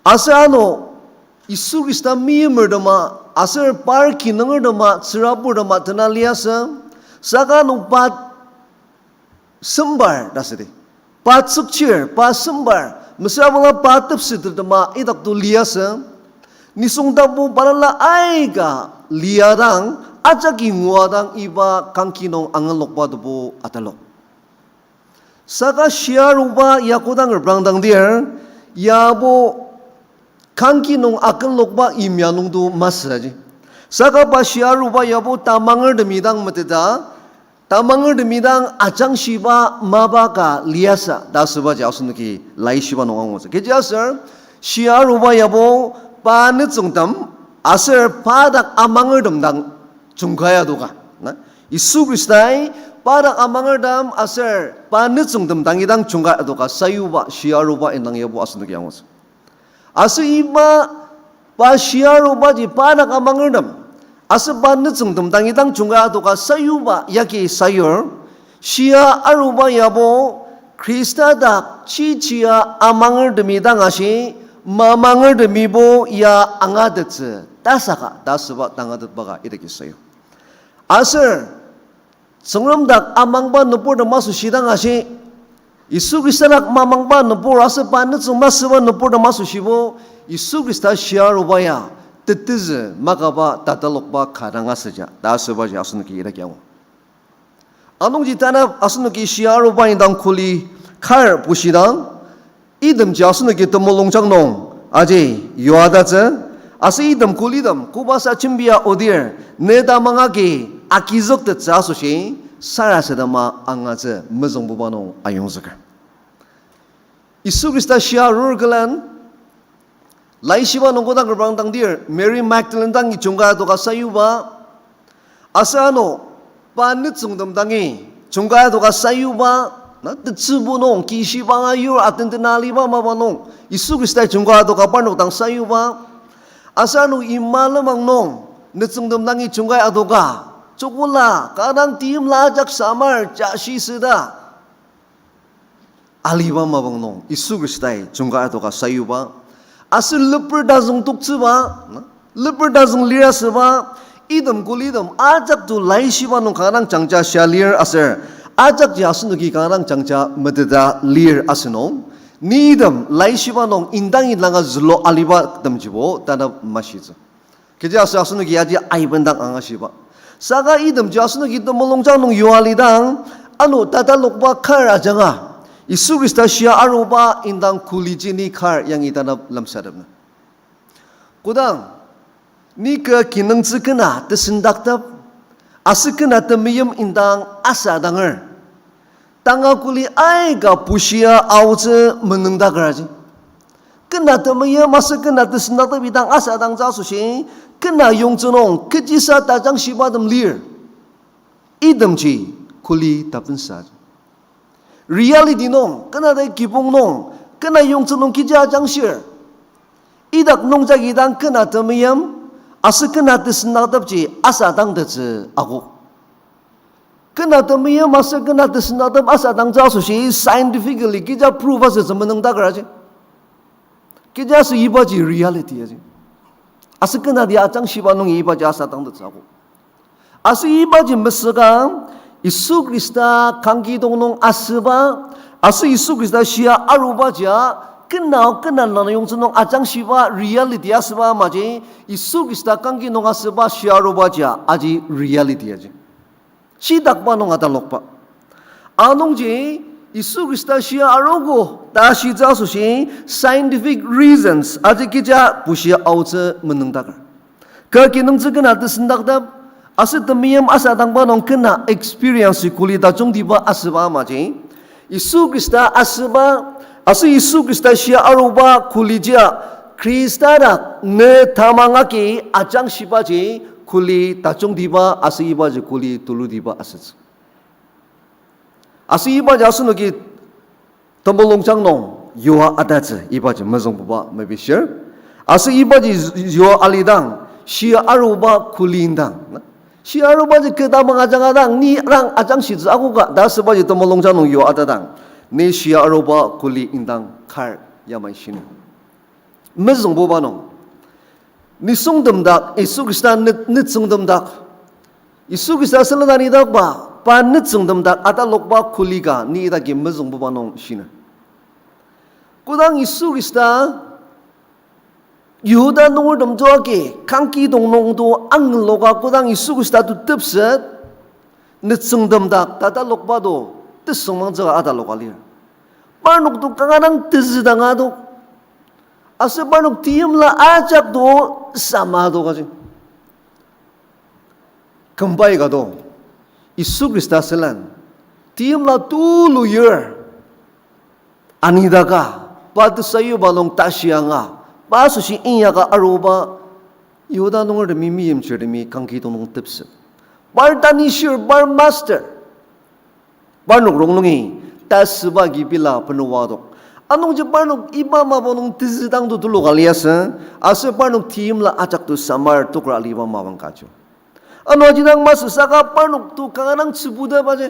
Aser ano Yisu Khrista meimertema, aser par kinungertema, tsürabur tema tena liasü. Saka ano pa sembar ta südi. Pa tsükchir, pa sembar, mesüra bangla pa tepsetema idakto liasü. Nisung tapu balala aika lia dang, ajaki ngua dang iba kangki nung angelokba tobo atalok. Saka shia aruba ya kodang reprangdang dir, yabo kangki nung akenlokba yimya nungto masü aji. Saka pa shia aruba yabo tamangertemi dang meteta, tamangertemi dang ajangshiba mapa ka liasü ta asübaji asenoki laishiba nung angutsü. Kechiaser shia aruba yabo pa nütsüngtem aser pa dak amangertem dang jungkai adoka. Na, Yisu Khristai pa dak amangertem aser pa nütsüngtem dangi dang jungkai adoka sayuba shia aruba indang yabo asenoki angutsü. Aser iba pa shia arubaji pa dak amangertem aser pa nütsüngtem dangi dang jungkai adoka sayuba yagi sayur, shia aruba yabo Khrista dak chichia amangertemi dang ashi, mamangertemibo ya angatettsü ta saka ta asüba tangatetba ka idaki sayur. Aser Tsüngrem dak amangba nüburtem asoshi dang ashi, Yisu Khrista dak mamangba nübur aser pa nütsüng masüba nüburtem asoshibo, Yisu Khrista shia aruba ya tetezü makaba tatalokba ka dang asüja ta asübaji asenoki idaki angu. Anungji tanü asenoki shia aruba indang kuli kar bushidang, itemji asenoki temulungjang nung aji yuadatsü, aser item kulitem kobasa jembia odir, ne tamang agi agizüktettsü asoshi sarasadema angatsü mezüngbuba nung ayongzüker. Yisu Khrista shia arur külen, laishiba nung kodang reprangdang dir, Mary Magdalene dangi jungkai adoka sayuba, aser ano pa nütsüngtem dangi jungkai adoka sayuba, na, tetsübu nung, kishibanga yur atentena aliba mapa nung, Yisu Khrista jungkai adoka parnok dang sayuba, aser ano ima lenmang nung, nütsüngtem dangi jungkai adoka, chokola, kadang timla ajak samar, jashi süda aliba mapang nung Yisu Khristai jungkai adoka sayuba, aser leper tazüng toktsüba, leper tazüng lirasüba, item kulitem ajak to laishiba nung kanga dang jangja shia lir aser, ajakji asenoki kanga dang jangja meteta lir asünung, ni item laishiba nung indang idanga zülu aliba temjibo tanü mashitsü. Kechiaser asenoki aji aibendang angashiba, Saka itemji asenoki temulungjang nung yua alidang, ano tatalokba kar ajanga, Yisu Khrista shia aruba indang kuli ji ni kar yangi tanep lemsatepner. Kodang ni kü kinungtsü kena tesendaktep, aser kena temeim indang asadanger, tanga kuli aika bushia aotsü menüngdaker aji. Kena temeim aser kena tesendaktep indang asadangtsü asoshi, kena yongtsü nung kechisa tajangshibatem lir. Itemji kuli tapensa. Reality nung, kena ta kibong nung, kena yongtsü nung kecha ajangshir, idak nungjagi dang kena temeim aser kena tesendaktepji asadangtettsü akok. Kena temeim aser kena tesendaktep asadangtsü asoshi scientifically kecha proof asütsü menüngdaker aji. Kechiaser ibaji reality aji. Aser kena ti ajangshiba nungi ibaji asadangtettsü akok. Aser ibaji mesüka, Yisu Khrista kangkidong nung asüba, aser Yisu Khrista shia arubajia, kena, kena nana yongtsü nung ajangshiba reality asüba amaji, Yisu Khrista kangki nung asüba shia arubajia aji reality aji. Shidakba nung atalokba. Anungji Yisu Khrista shia arogo ta shitsü asoshi scientific reasons aji kecha bushia aotsü menüngdaker. Kü kinungtsü kena tesendaktep, aser temeim asadangba nung kena experience kuli tajungtiba asüba amaji, Yisu Khrista asüba, aser Yisu Khrista shia aruba kuli jia, Khrista dak ne tamang agi ajangshibaji kuli tajungtiba aser ibaji kuli tulutiba asütsü. Aser ibaji asenoki temulungjang nung yua atatsü ibaji mezüngbuba mepishir. Aser ibaji yua alidang, shia aruba kuli indang. Shia arubaji kü tamang ajanga dang, ni rang ajangshitsü akoka ta asübaji temulungjang nung yua atadang, ni shia aruba kuli indang kar yamai shiner. Mezüngbuba nung, nisungtem dak, Yisu Khrista nü-, nütsüngtem dak, Yisu Khrista sülen anidakba, pa nütsüngtem dak atalokba kuli ka ni idaki mezüngbuba nung shiner. Kodang Yisu Khrista Yihuda nungertem to agi kangkidong nung to anguloka kodang Yisu Khrista to tepset, nütsüngtem dak tatalokba to tesüngmangtsüka ataloka lir. Parnok to kanga dang tezüdang adok. Aser parnok teimla ajak to sama adokaji. Kümbai ka to, Yisu Khrista sülen, teimla tulu yir anidaka, pa tesayuba nung tashi anga, pa asoshi inyaka aruba, Yihuda nungertemi meimchirtemi kangkidong nung tepset. Par tanishir, par master. Parnok rongnungi tasüba agi pela penoa adok. Anungji parnok iba mapang nung tezüdang to tuluka liasü, aser parnok teimla ajak to samar tokra aliba mapang ka jir. Ano aji dang masü saka parnok to kanga dang tsübutepaji.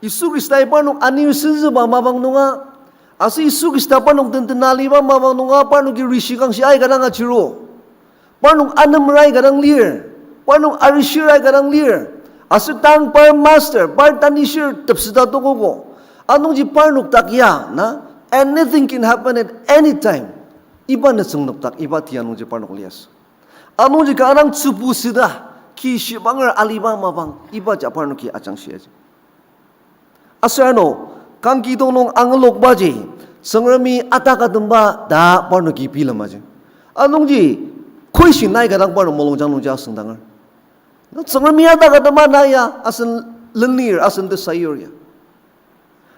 Yisu Khristai parnok anir süzüba mapang nunga, aser Yisu Khrista parnok den tena aliba mapang nunga parnoki rishi kangshi aika dang ajiro. Parnok anemer aika dang lir, parnok arishir aika dang lir, aser tang par master, par tanishir tepseta tokogo. Anungji parnok dak ya, na, anything can happen at any time. Iba nütsüng nokdak, iba tia nungji parnok liasü. Anungji kanga dang tsübu süda, ki shibanger aliba mapang, ibaji parnoki ajangshia ji. Aser ano, kangkidong nung angalokbaji, Tsüngremi atakatemba ta parnoki bilemaji. Anungji, question aika dang parnok mulungjang nungji asüngdanger. Tsüngremi atakatemba na ya, asen lenir, asen tesayur ya.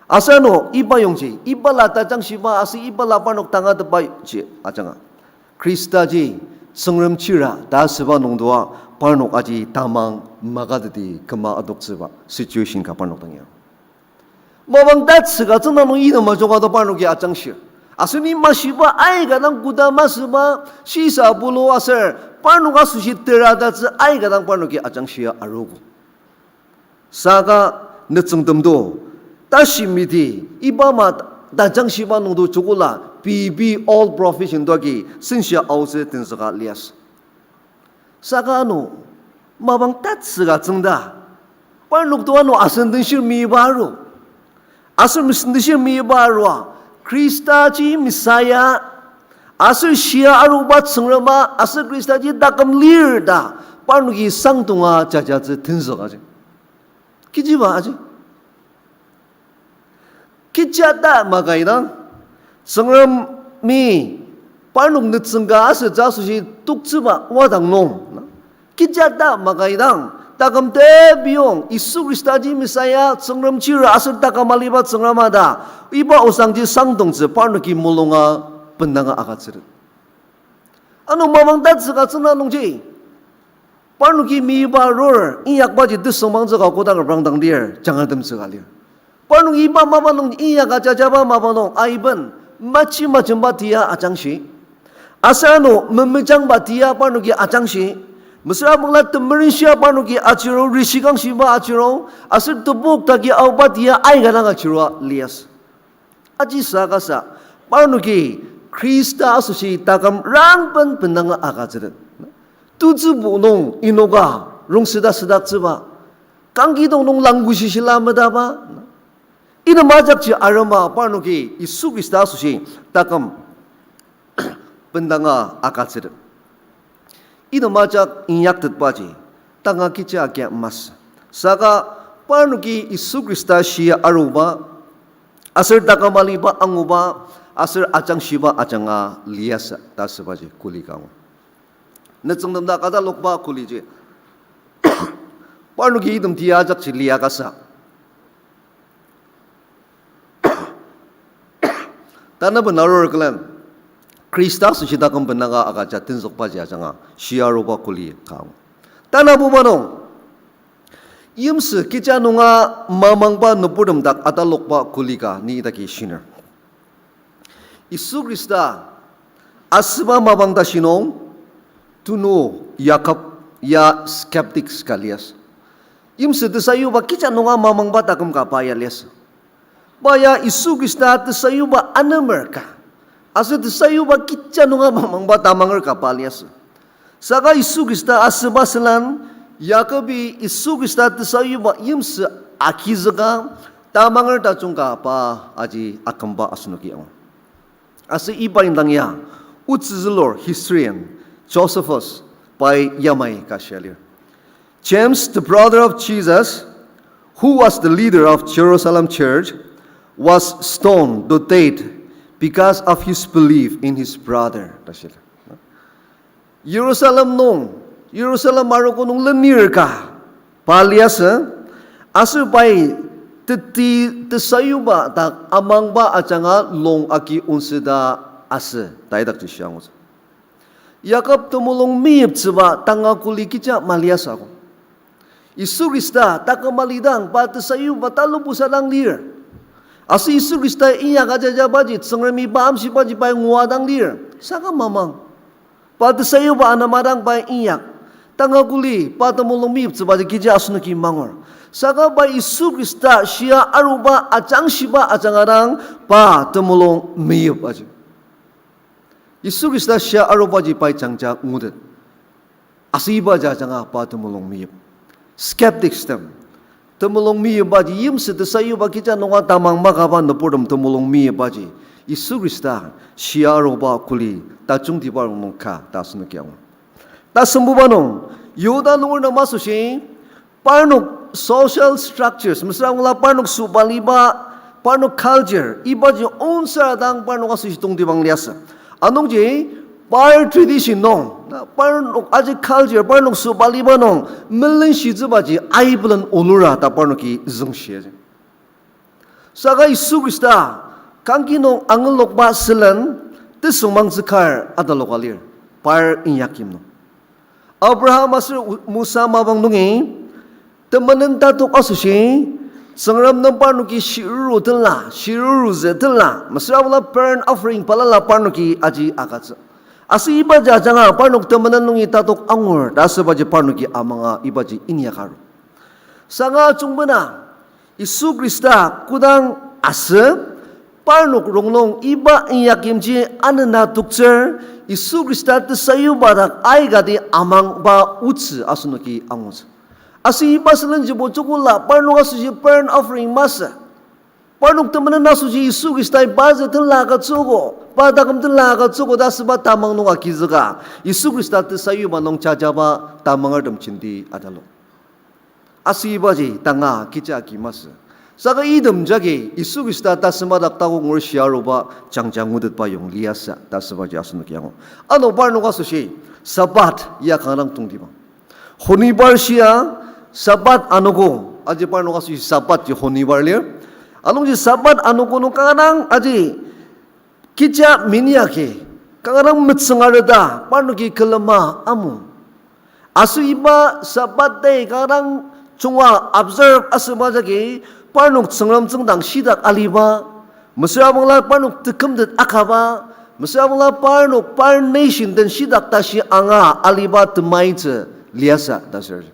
Aser ano, iba yongji, iba la tajangshiba, aser iba la parnok tangatetbaji ajanga. Khristaji Tsüngrem chira ta asüba nungdua parnok aji tamang makateti küma adoktsüba situation ka parnok dang ya. Mapang tatsüka tsüngda nung item ajoka to parnoki ajangshir. Aser ni mashiba aika dang koda masüba shisa bulu aser parnok asoshi teratatsü aika dang parnoki ajangshia arogo. Saka nütsüngtem to, tashi miti, iba ma tajangshiba nungdo joko la, B B all profession to agi senshia aotsü tenzüka liasü. Saka ano, mapang tatsüka tsüngda, parnok to ano asen denshir miba aru. Aser mesen denshir miba arua, Khristaji Messiah, aser shia aruba Tsüngrema, aser Khristaji taküm lir ta, parnoki sangdonga jajatsü tenzük aji. Kechiba aji. Kecha ta makaidang, Tsüngremi parnok nütsüngka asütsü asoshi toktsüba wadang nung, kecha ta makaidang, taküm tebiyong Yisu Khristaji Messiah, Tsüngrem chira aser taküm aliba Tsüngrem ta, iba osangji sangdongtsü parnoki mulunga bendanga agütsütet. Ano mapang tatsüka tsüngda nungji, parnoki meyipa arur inyakbaji tesüngmangtsü ka kodang reprangdang lir, jangratemtsü ka lir. Parnoki iba mapa nung inyaka jajaba mapa nung aiben machi majemba tia ajangshi. Aser ano memejangba tia parnoki ajangshi. Mesüra bangla temerenshia parnoki ajiro, rishikangshiba ajiro, aser tebok taki aoba tia aika dang ajirua liasü. Ajisaka sa, parnoki Khrista asoshi taküm rangben bendanga agütsütet. Tutsübo nung inoka rongshida shidaktsüba, kangkidong nung langkushi shila metaba, item ajakji arema parnoki Yisu Khrista asoshi taküm bendanga agütsütet. Item ajak inyaktetbaji tanga kecha agi masü. Saka parnoki Yisu Khrista shia aruba, aser taküm aliba anguba, aser ajangshiba ajanga liasü ta asübaji kuli ka angur. Nütsüngtem dak atalokba kuliji, parnoki item tia ajakji liakasa, tanaben arur külen Khrista asoshi taküm bendanga agüja tenzükbaji ajanga shia aruba kuli ka angur. Tanabuba nung, yimsü kecha nunga mamangba nüburtem dak atalokba kuli ka ni idaki shiner. Yisu Khrista asüba mapang tashi nung, tunu Jakob ya skeptics ka liasü. Yimsü tesayuba kecha nunga mamangba taküm ka pa ya liasü. Pa ya Yisu Khrista tesayuba anemer ka, aser tesayuba kecha nunga mamangba tamanger ka pa liasü. Saka Yisu Khrista asüba sülen, Jakobi Yisu Khrista tesayuba yimsü agizüka, tamanger tajung ka pa aji akümba asenoki angur. Aser iba indang ya, otsü zülur historian Josephus pai yamai ka shia lir. James, the brother of Jesus, who was the leader of Jerusalem church, was stoned to death because of his belief in his brother, ta shia lir. Jerusalem nung, Jerusalem arogo nung lenir ka pa liasü, aser pai teti tesayuba dak amangba ajanga lung agi onsüta asü, ta idakji shia angutsü. Jakob temulung meyiptsüba tanga kuli kecha maliasü akok. Yisu Khrista taküm alidang pa tesayuba talubusadang lir. Aser Yisu Khrista inyaka jajabaji, Tsüngremi pa amshibaji pai ngua dang lir. Saka mamang, pa tesayuba anemadang pai inyak, tanga kuli pa temulung meyiptsübaji kechi asenoki mangur. Saka pa Yisu Khrista shia aruba ajangshiba ajanga dang pa temulung meyip aji. Yisu Khrista shia arubaji pai jangja ngutet. Aser ibaji ajanga pa temulung meyip. Skeptics tem, temulung meyipbaji, yimsü tesayuba kecha nunga tamang makaba nüburtem temulung meyipbaji, Yisu Khrista shia aruba kuli tajungtiba rongnung ka ta asenoki angur. Tasembuba nung, Yihuda nunger nem asoshi, parnok social structures, mesüra ngula parnok sobaliba, parnok culture, ibaji onsar dang parnok asoshi tongtibang liasü. Anungji, par tradition nung, na parnok aji culture, parnok sobaliba nung, melenshitsübaji aibelen onura ta parnoki züngshia. Saka Yisu Khrista kangki nung angelokba sülen tesüngmangtsü kar ataloka lir, par inyakyim nung. Abraham aser U-, Musa mapang nungi temenen tatok asoshi, Tsüngrem nem parnoki shiruru tenla, shiruru zü tenla, mesüra bala burnt offering balala parnoki aji agütsü. Aser ibaji ajanga parnok temenen nungi tatok angur ta asübaji parnoki amanga ibaji inyakaru. Saka ajungbena, Yisu Khrista kodang asü, parnok rongnung iba inyakimji anena toktsür, Yisu Khrista tesayuba dak aikati amangba otsü asenoki angutsü. Aser iba sülenjibo joko la parnok asoshi burnt offering masü. Parnok temenen asoshi Yisu Khristai pa zü tenla agütsüogo, pa taküm tenla agütsüogo ta asüba tamang nung agizüka, Yisu Khrista tesayuba nung jajaba tamangertem jenti atalok. Asübaji tanga kecha agi masü. Saka item jagi Yisu Khrista tasümadak takonger shia aruba jangja ngutetba yong liasü ta asübaji asenoki angur. Ano parnok asoshi Sabbath ya kanga dang tongtibang. Honibar shia, Sabbath anogo, aji parnok asoshi Sabbath ji honibar lir. Anungji Sabbath anogo nung kanga dang aji kecha meni agi, kanga dang metsüngareta parnoki külema amung. Aser iba Sabbath day kanga dang junga observe asüba jagi parnok Tsüngrem tsüngdang shitak aliba, mesüra bangla parnok tekümtet akaba, mesüra bangla parnok par nation den shitak tashi anga aliba temaitsü liasü ta asür.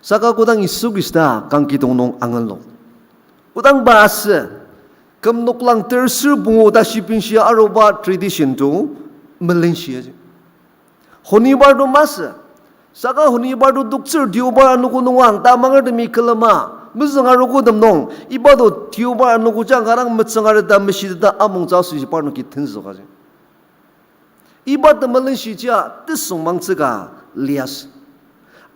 Saka kodang Yisu Khrista kangkidong nung angenlo, kodang pa asü, küm noklang terser pungu tashi benshia aruba tradition to melenshi aji. Honibar to masü. Saka honibar to toktsür deobar anogo nungang tamangertemi külema, mezüng arogotem nung, iba to deobar anogo jang kanga dang metsüngareta meshiteta amungtsü asoshi parnoki tenzüka aji. Iba temelenshijia tesüngmangtsüka liasü.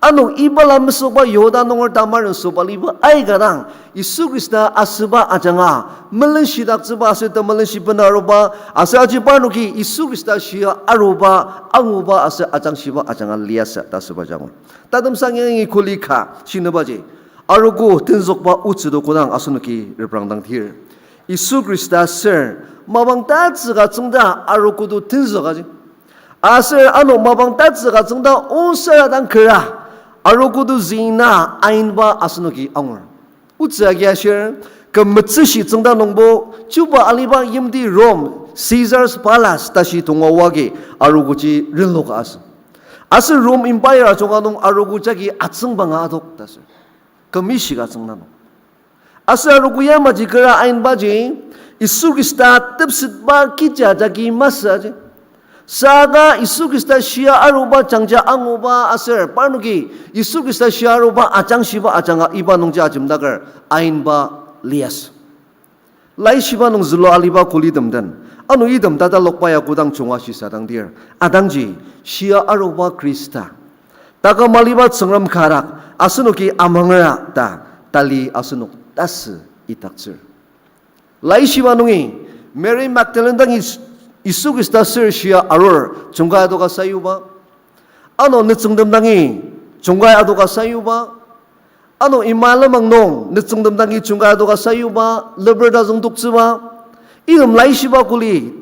Ano ibala mesüba Yihuda nunger tamaren sobaliba aika dang, Yisu Khrista asüba ajanga melenshitaktsüba aser temelenshi bena aruba, aser aji parnoki Yisu Khrista shia aruba, anguba aser ajangshiba ajanga liasü ta asüba jangur. Tatem sangi kuli ka shinibaji, arogo tenzükba otsü to kodang asenoki reprangdang tir, Yisu Khrista ser mapang tatsüka tsüngda arogo to tenzükaji. Aser ano mapang tatsüka tsüngda osara dang kera arogo to züngna ainba asenoki angur. Otsü agi ashir, küm metsüshi tsüngda nungbo, chuba aliba yimti Rome, Caesar's Palace tashi tonga oagi arogoji renloka asü. Aser Rome Empire ajunga nung arogo jagi atsüngbanga adok ta asür. Küm ishika tsüngda nung. Aser arogo yamaji kera ainbaji, Yisu Khrista tepsetba kecha jagi masü aji. Saka Yisu Khrista shia aruba jangja anguba aser parnoki Yisu Khrista shia aruba ajangshiba ajanga iba nungji ajemdaker ainba liasü. Laishiba nung zülua aliba kulitem den, ano item tatalokba ya kodang junga shisadangdir, atangji shia aruba Khrista, taküm aliba Tsüngrem kadak asenoki amangera ta tali asenok tasü itaktsür. Laishiba nungi Mary Magdalene dangi Yisu Khrista ser shia arur jungkai adoka sayuba. Ano nütsüngtem dangi jungkai adoka sayuba. Ano ima lenmang nung nütsüngtem dangi jungkai adoka sayuba, leper tazüngtoktsüba. Item laishiba kuli,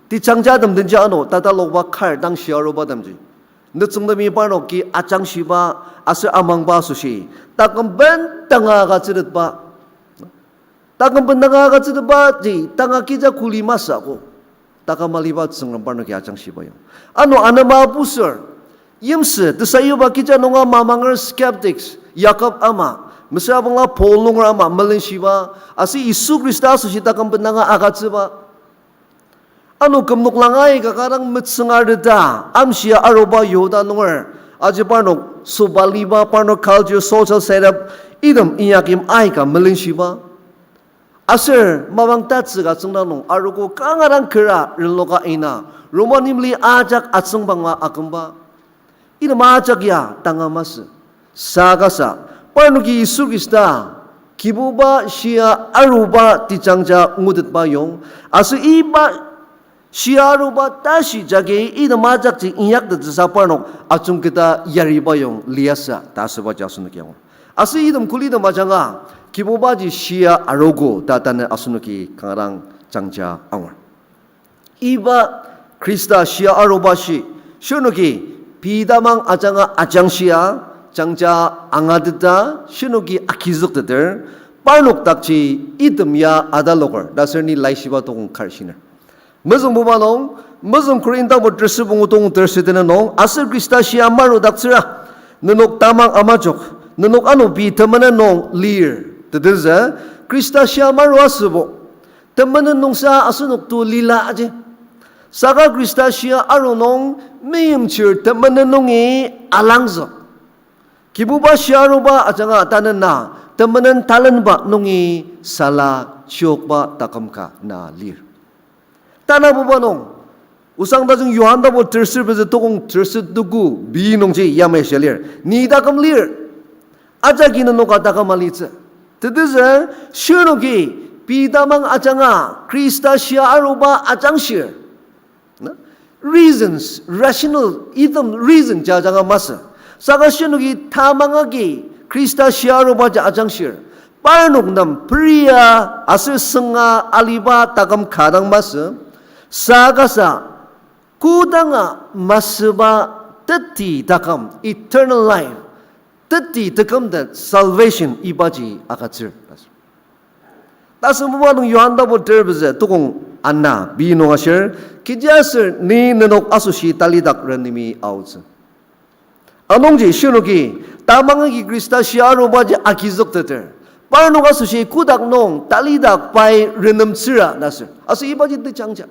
tejangjatem denji ano tatalokba kar dang shia arubatemji, nütsüngtemi parnoki ajangshiba aser amangba asoshi, taküm bendanga agütsütetba. Taküm bendanga agütsütetbaji tanga kija kuli masü ko. Taküm aliba Tsüngrem parnoki ajangshiba yong. Ano anema apuser, yimsü tesayuba kija nunga mamanger skeptics, Jakob ama, mesüra bangla Paul nunger ama melenshiba, aser Yisu Khrista asoshi taküm bendanga agütsüba. Ano küm noklang aika kanga dang metsüngareta amshia aruba Yihuda nunger, aji parnok sobaliba, parnok culture, social setup, item inyakyim aika melenshiba. Aser mapang tatsüka tsüngda nung arogo kanga dang kera renloka ina, Roman yimli ajak atsüngbanga akümba. Item ajak ya tanga masü. Saka sa, parnoki Yisu Khrista, Kibuba shia aruba tejangja ngutetba yong, aser iba shia aruba tashi jagi item ajakji inyaktettsüsa parnok ajungketa yariba yong liasü ta asübaji asenoki angur. Aser item kulitem ajanga, Kibubaji shia arogo ta tanü asenoki kanga dang jangja angur. Iba Khrista shia aruba shi, shirnoki pei tamang ajanga ajangshia, jangja angateta, shirnoki agizükteter, parnok dakji item ya ataloker ta aser ni laishiba tokong kar shiner. Mezüngbuba nung, mezüng Korintabo terser pungu tokong terser tena nung, aser Khrista shia marudaktsüra, nenok tamang amajok, nenok ano pei temenen nung lir, tetezü, Khrista shia maru asübo, temenen nungsa asenok to lila aji. Saka Khrista shia aru nung meimchir temenen nungi alangzük. Kibuba shia aruba ajanga tanü na, Temenen talenba nungi sala chiokba taküm ka na lir. Tanabuba nung, osang tajung Johan tapu terser pezü tokong terser tuku bi nungji yamai shia lir. Ni taküm lir. Ajaki nenoka taküm alitsü. Tetezü, shirnoki, pei tamang ajanga, Khrista shia aruba ajangshir. Na? Reasons, rational, item reason ja ajanga masü. Saka shirnoki tamang agi Khrista shia aruba ja ajangshir. Parnok nem peria aser sünga aliba taküm ka dang masü. Saka sa, kodanga masüba teti taküm, eternal life, teti tekümtet salvation ibaji agütsür. Tasembuba nung Johan tapu ter pezü tokong ana bi nung ashir, kechiaser ni nenok asoshi talidak renemi aotsü. Anungji shirnoki, tamang agi Khrista shia arubaji agizükteter. Parnok asoshi kotak nung talidak pai renemtsüra ta asür. Aser ibaji tejangja.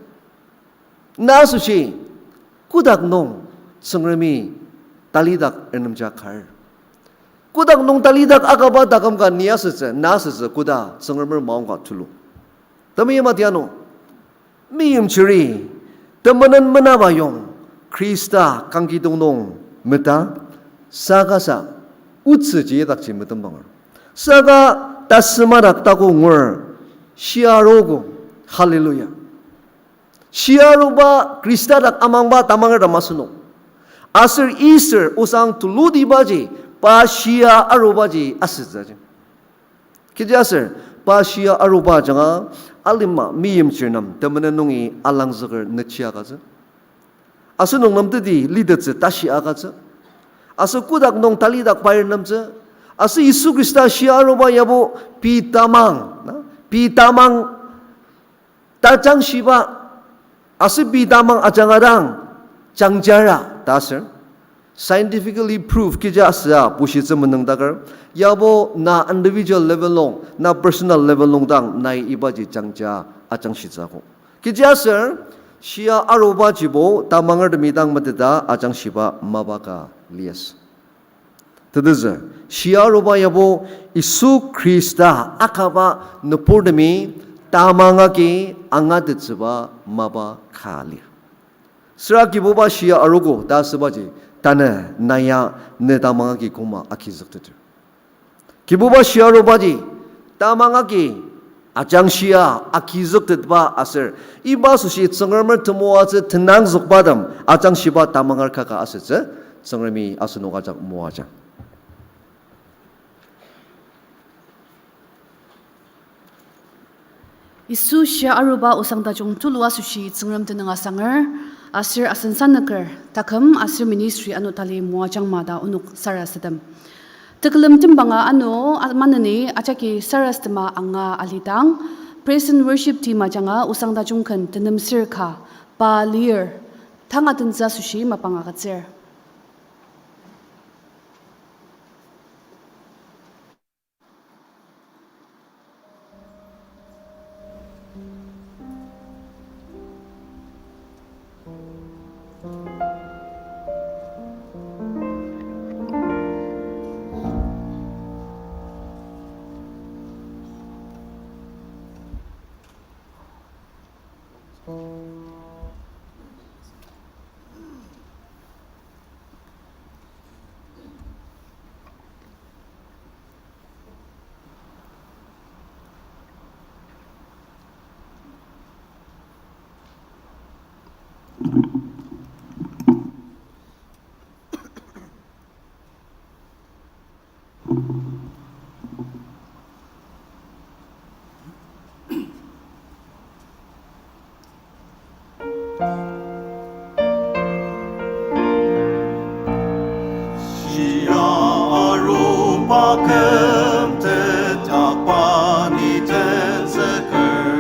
Na asoshi, kotak nung Tsüngremi talidak renemja kar. Kotak nung talidak akaba taküm ka ni asütsü, na asütsü koda Tsüngremer maongka tulu. Temeim atiano, meimchiri, temenen menaba yong, Khrista kangkidong nung meta, saka sa, otsüji idakji metembanger. Saka tasümadak taku ngur, shia arogo, hallelujah. Shia aruba Khrista dak amangba tamanger ta masü nung. Aser Easter osang tulutibaji, pa shia arubaji asütsüji. Kechiaser, pa shia aruba ajanga, alima meimchir nem temenen nungi alangzüker nüchiakatsü. Asenok nem teti litettsü tashi akatsü. Aser kotak nung talidak pai renemtsü. Aser Yisu Khrista shia aruba yabo pei tamang, na? Pei tamang tajangshiba, aser pei tamang ajanga dang jangjara ta asür. Scientifically proof kecha asüa bushitsü menüngdaker, yabo na individual level nung, na personal level nung dang nai ibaji jangja ajangshitsüogo. Kechiaser, shia arubajibo tamangertemi dang meteta ajangshiba mapa ka liasü. Tetezü, shia aruba yabo Yisu Khrista akaba nüburtemi tamang agi angatettsüba mapa ka lir. Süra Kibuba shia arogo ta asübaji, tanü na ya ne tamang agi koma agizükteter. Kibuba shia arubaji, tamang agi ajangshia agizüktetba aser, iba asoshi Tsüngremer temoatsü tenangzükbatem ajangshiba tamanger kaka asütsü, Tsüngremi asenok ajak moajang. Yisu shia aruba osang tajung tulu asoshi Tsüngrem tenüng asanger, aser asen sannüker, taküm aser ministry ano tali moajangma ta onok sarasadem. Tekülem tembanga ano a-, maneni ajaki sarasadema anga alidang, praise and worship team ajanga osang tajung ken tenemsür ka, pa lir, tanga tentsü asoshi mapang agütsür. Shia aruba küm tetakba ni tenzüker,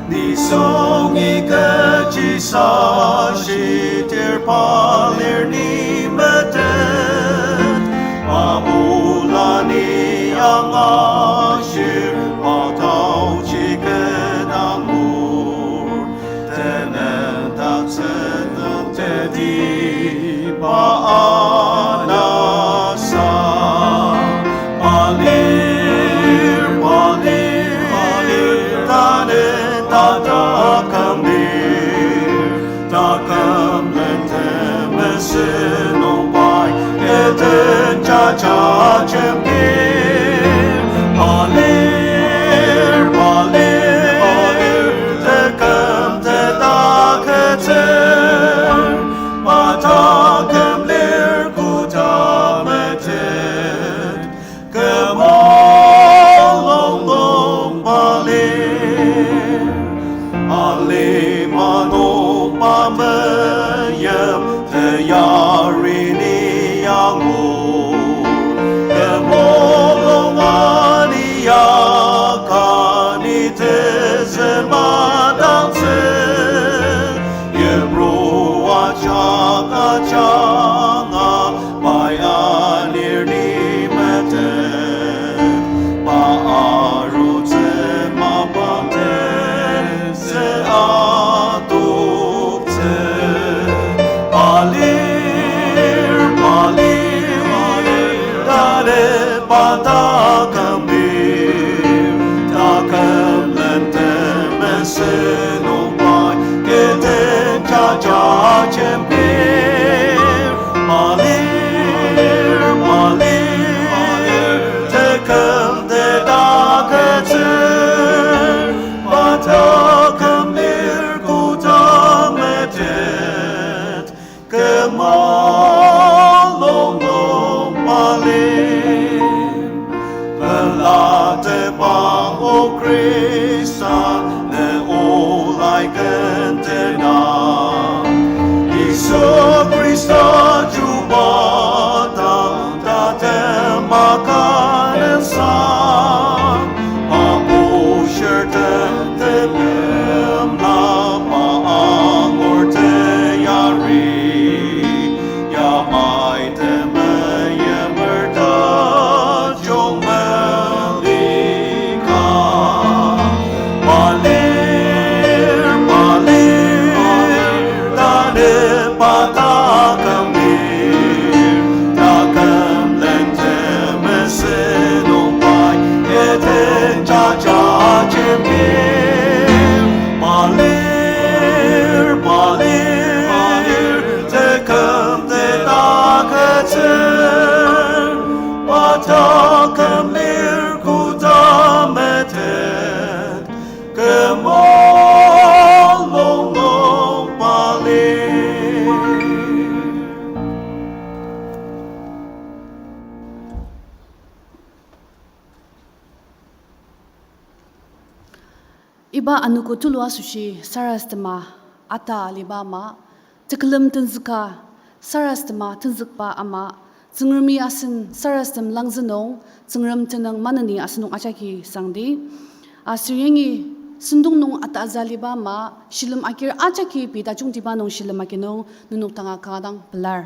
nisung agi kechi sa shitir pa lir ni metet, amula ni angashir, atauji ken angur, tenendak sentong teti pa anasa, mali Taküm len temesü nung pai, eten jaja jembir. Palir, palir, palir, teküm te taketser. Pa taküm lir koda metet. Kü mulung nung palir, alima nung pa meim teyari ni angu. Kü mulung ania kani tezema dangtsü, yimrua jaka janga pai anir ni metet. Pa arutsü mapang tenzü atoktsü. Palir, palir, tane pa taküm lir. Taküm len temesü nung pai, eten jaja jembir. Palir, palir, teküm te taketser. Pa taküm lir koda metet. Kü mulung nung palir. Pelatepa o Khrista, ne o lai kentena. Yisu Khrista chuba dang tatem maka nensang. Pa bushir tentem yimla pa angur teyari. Yamai temeim er tajung melika. Palir, palir, tane pa taküm lir. Taküm len temesü nung pai, eten jaja jembir. Palir, palir, teküm te taketser. Pa taküm lir koda metet. Kü mulung nung palir. Iba anogo tulu asoshi sarasadema ata aliba ama, tekülem tenzüka sarasadema tenzükba ama, Tsüngremi asen sarasadem langzü nung, Tsüngrem tenüng maneni asenok ajaki sangdi. Aser yangi sentong nung atazü aliba ama, shilem agir ajaki pei tajungtiba nung shilem agi nung nenok danga kanga dang pelar.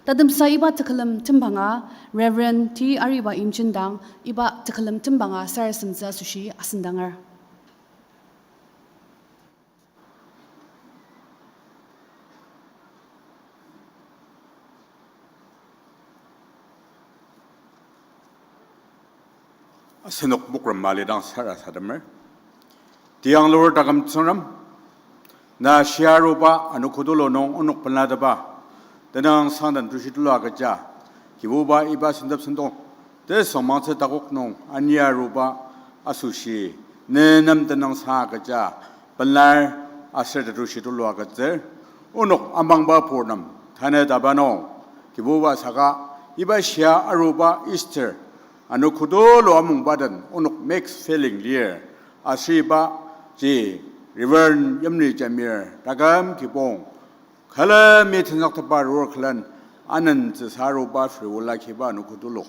Tatemsa iba tekülem tembanga, Reverend T Ariba imjendang, iba tekülem tembanga sarasademtsü asoshi asendanger. Asenok mokren malidang sarasademer. Tiang lur taküm Tsüngrem, na shia aruba anogo tulu nung onok pelateba, tenüngsang den tushi tulu agüja, Kibuba iba sentep sentong, tesüngmangtsü takok nung ania aruba asoshi, ne nem tenüngsang agüja, pelar aser tetushi tulu agütsür, onok amangba purnem, tanü taba nung, Kibuba saka, iba shia aruba Easter, anogo tulu amungba den onok mixed feeling lir, aser ibaji Reverend Yimli Jamir, taküm kibong, külemi tenzüktepa arur külen anentsüsa aruba free will akiba anogo tulu.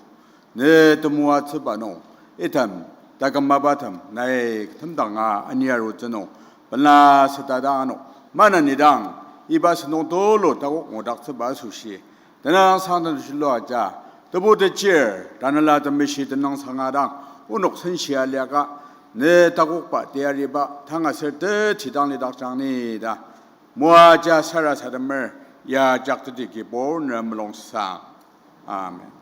Ne temoatsüba nung, item, taküm mapatem, nai ktemdanga ania arutsü nung, pela süta dang ano, maneni dang, iba sentong tulu takok ngudaktsüba asoshi, tenüngsang den tushi tulu agüja, tebu techir, Tanela Temeshi tenüngsanga dang, onok senshia liaka, ne takokba teyariba, tang aser techi dang lidakjang ni ta, moaja sarasademer, ya jakteti Kibur ne mulungsang. Amen.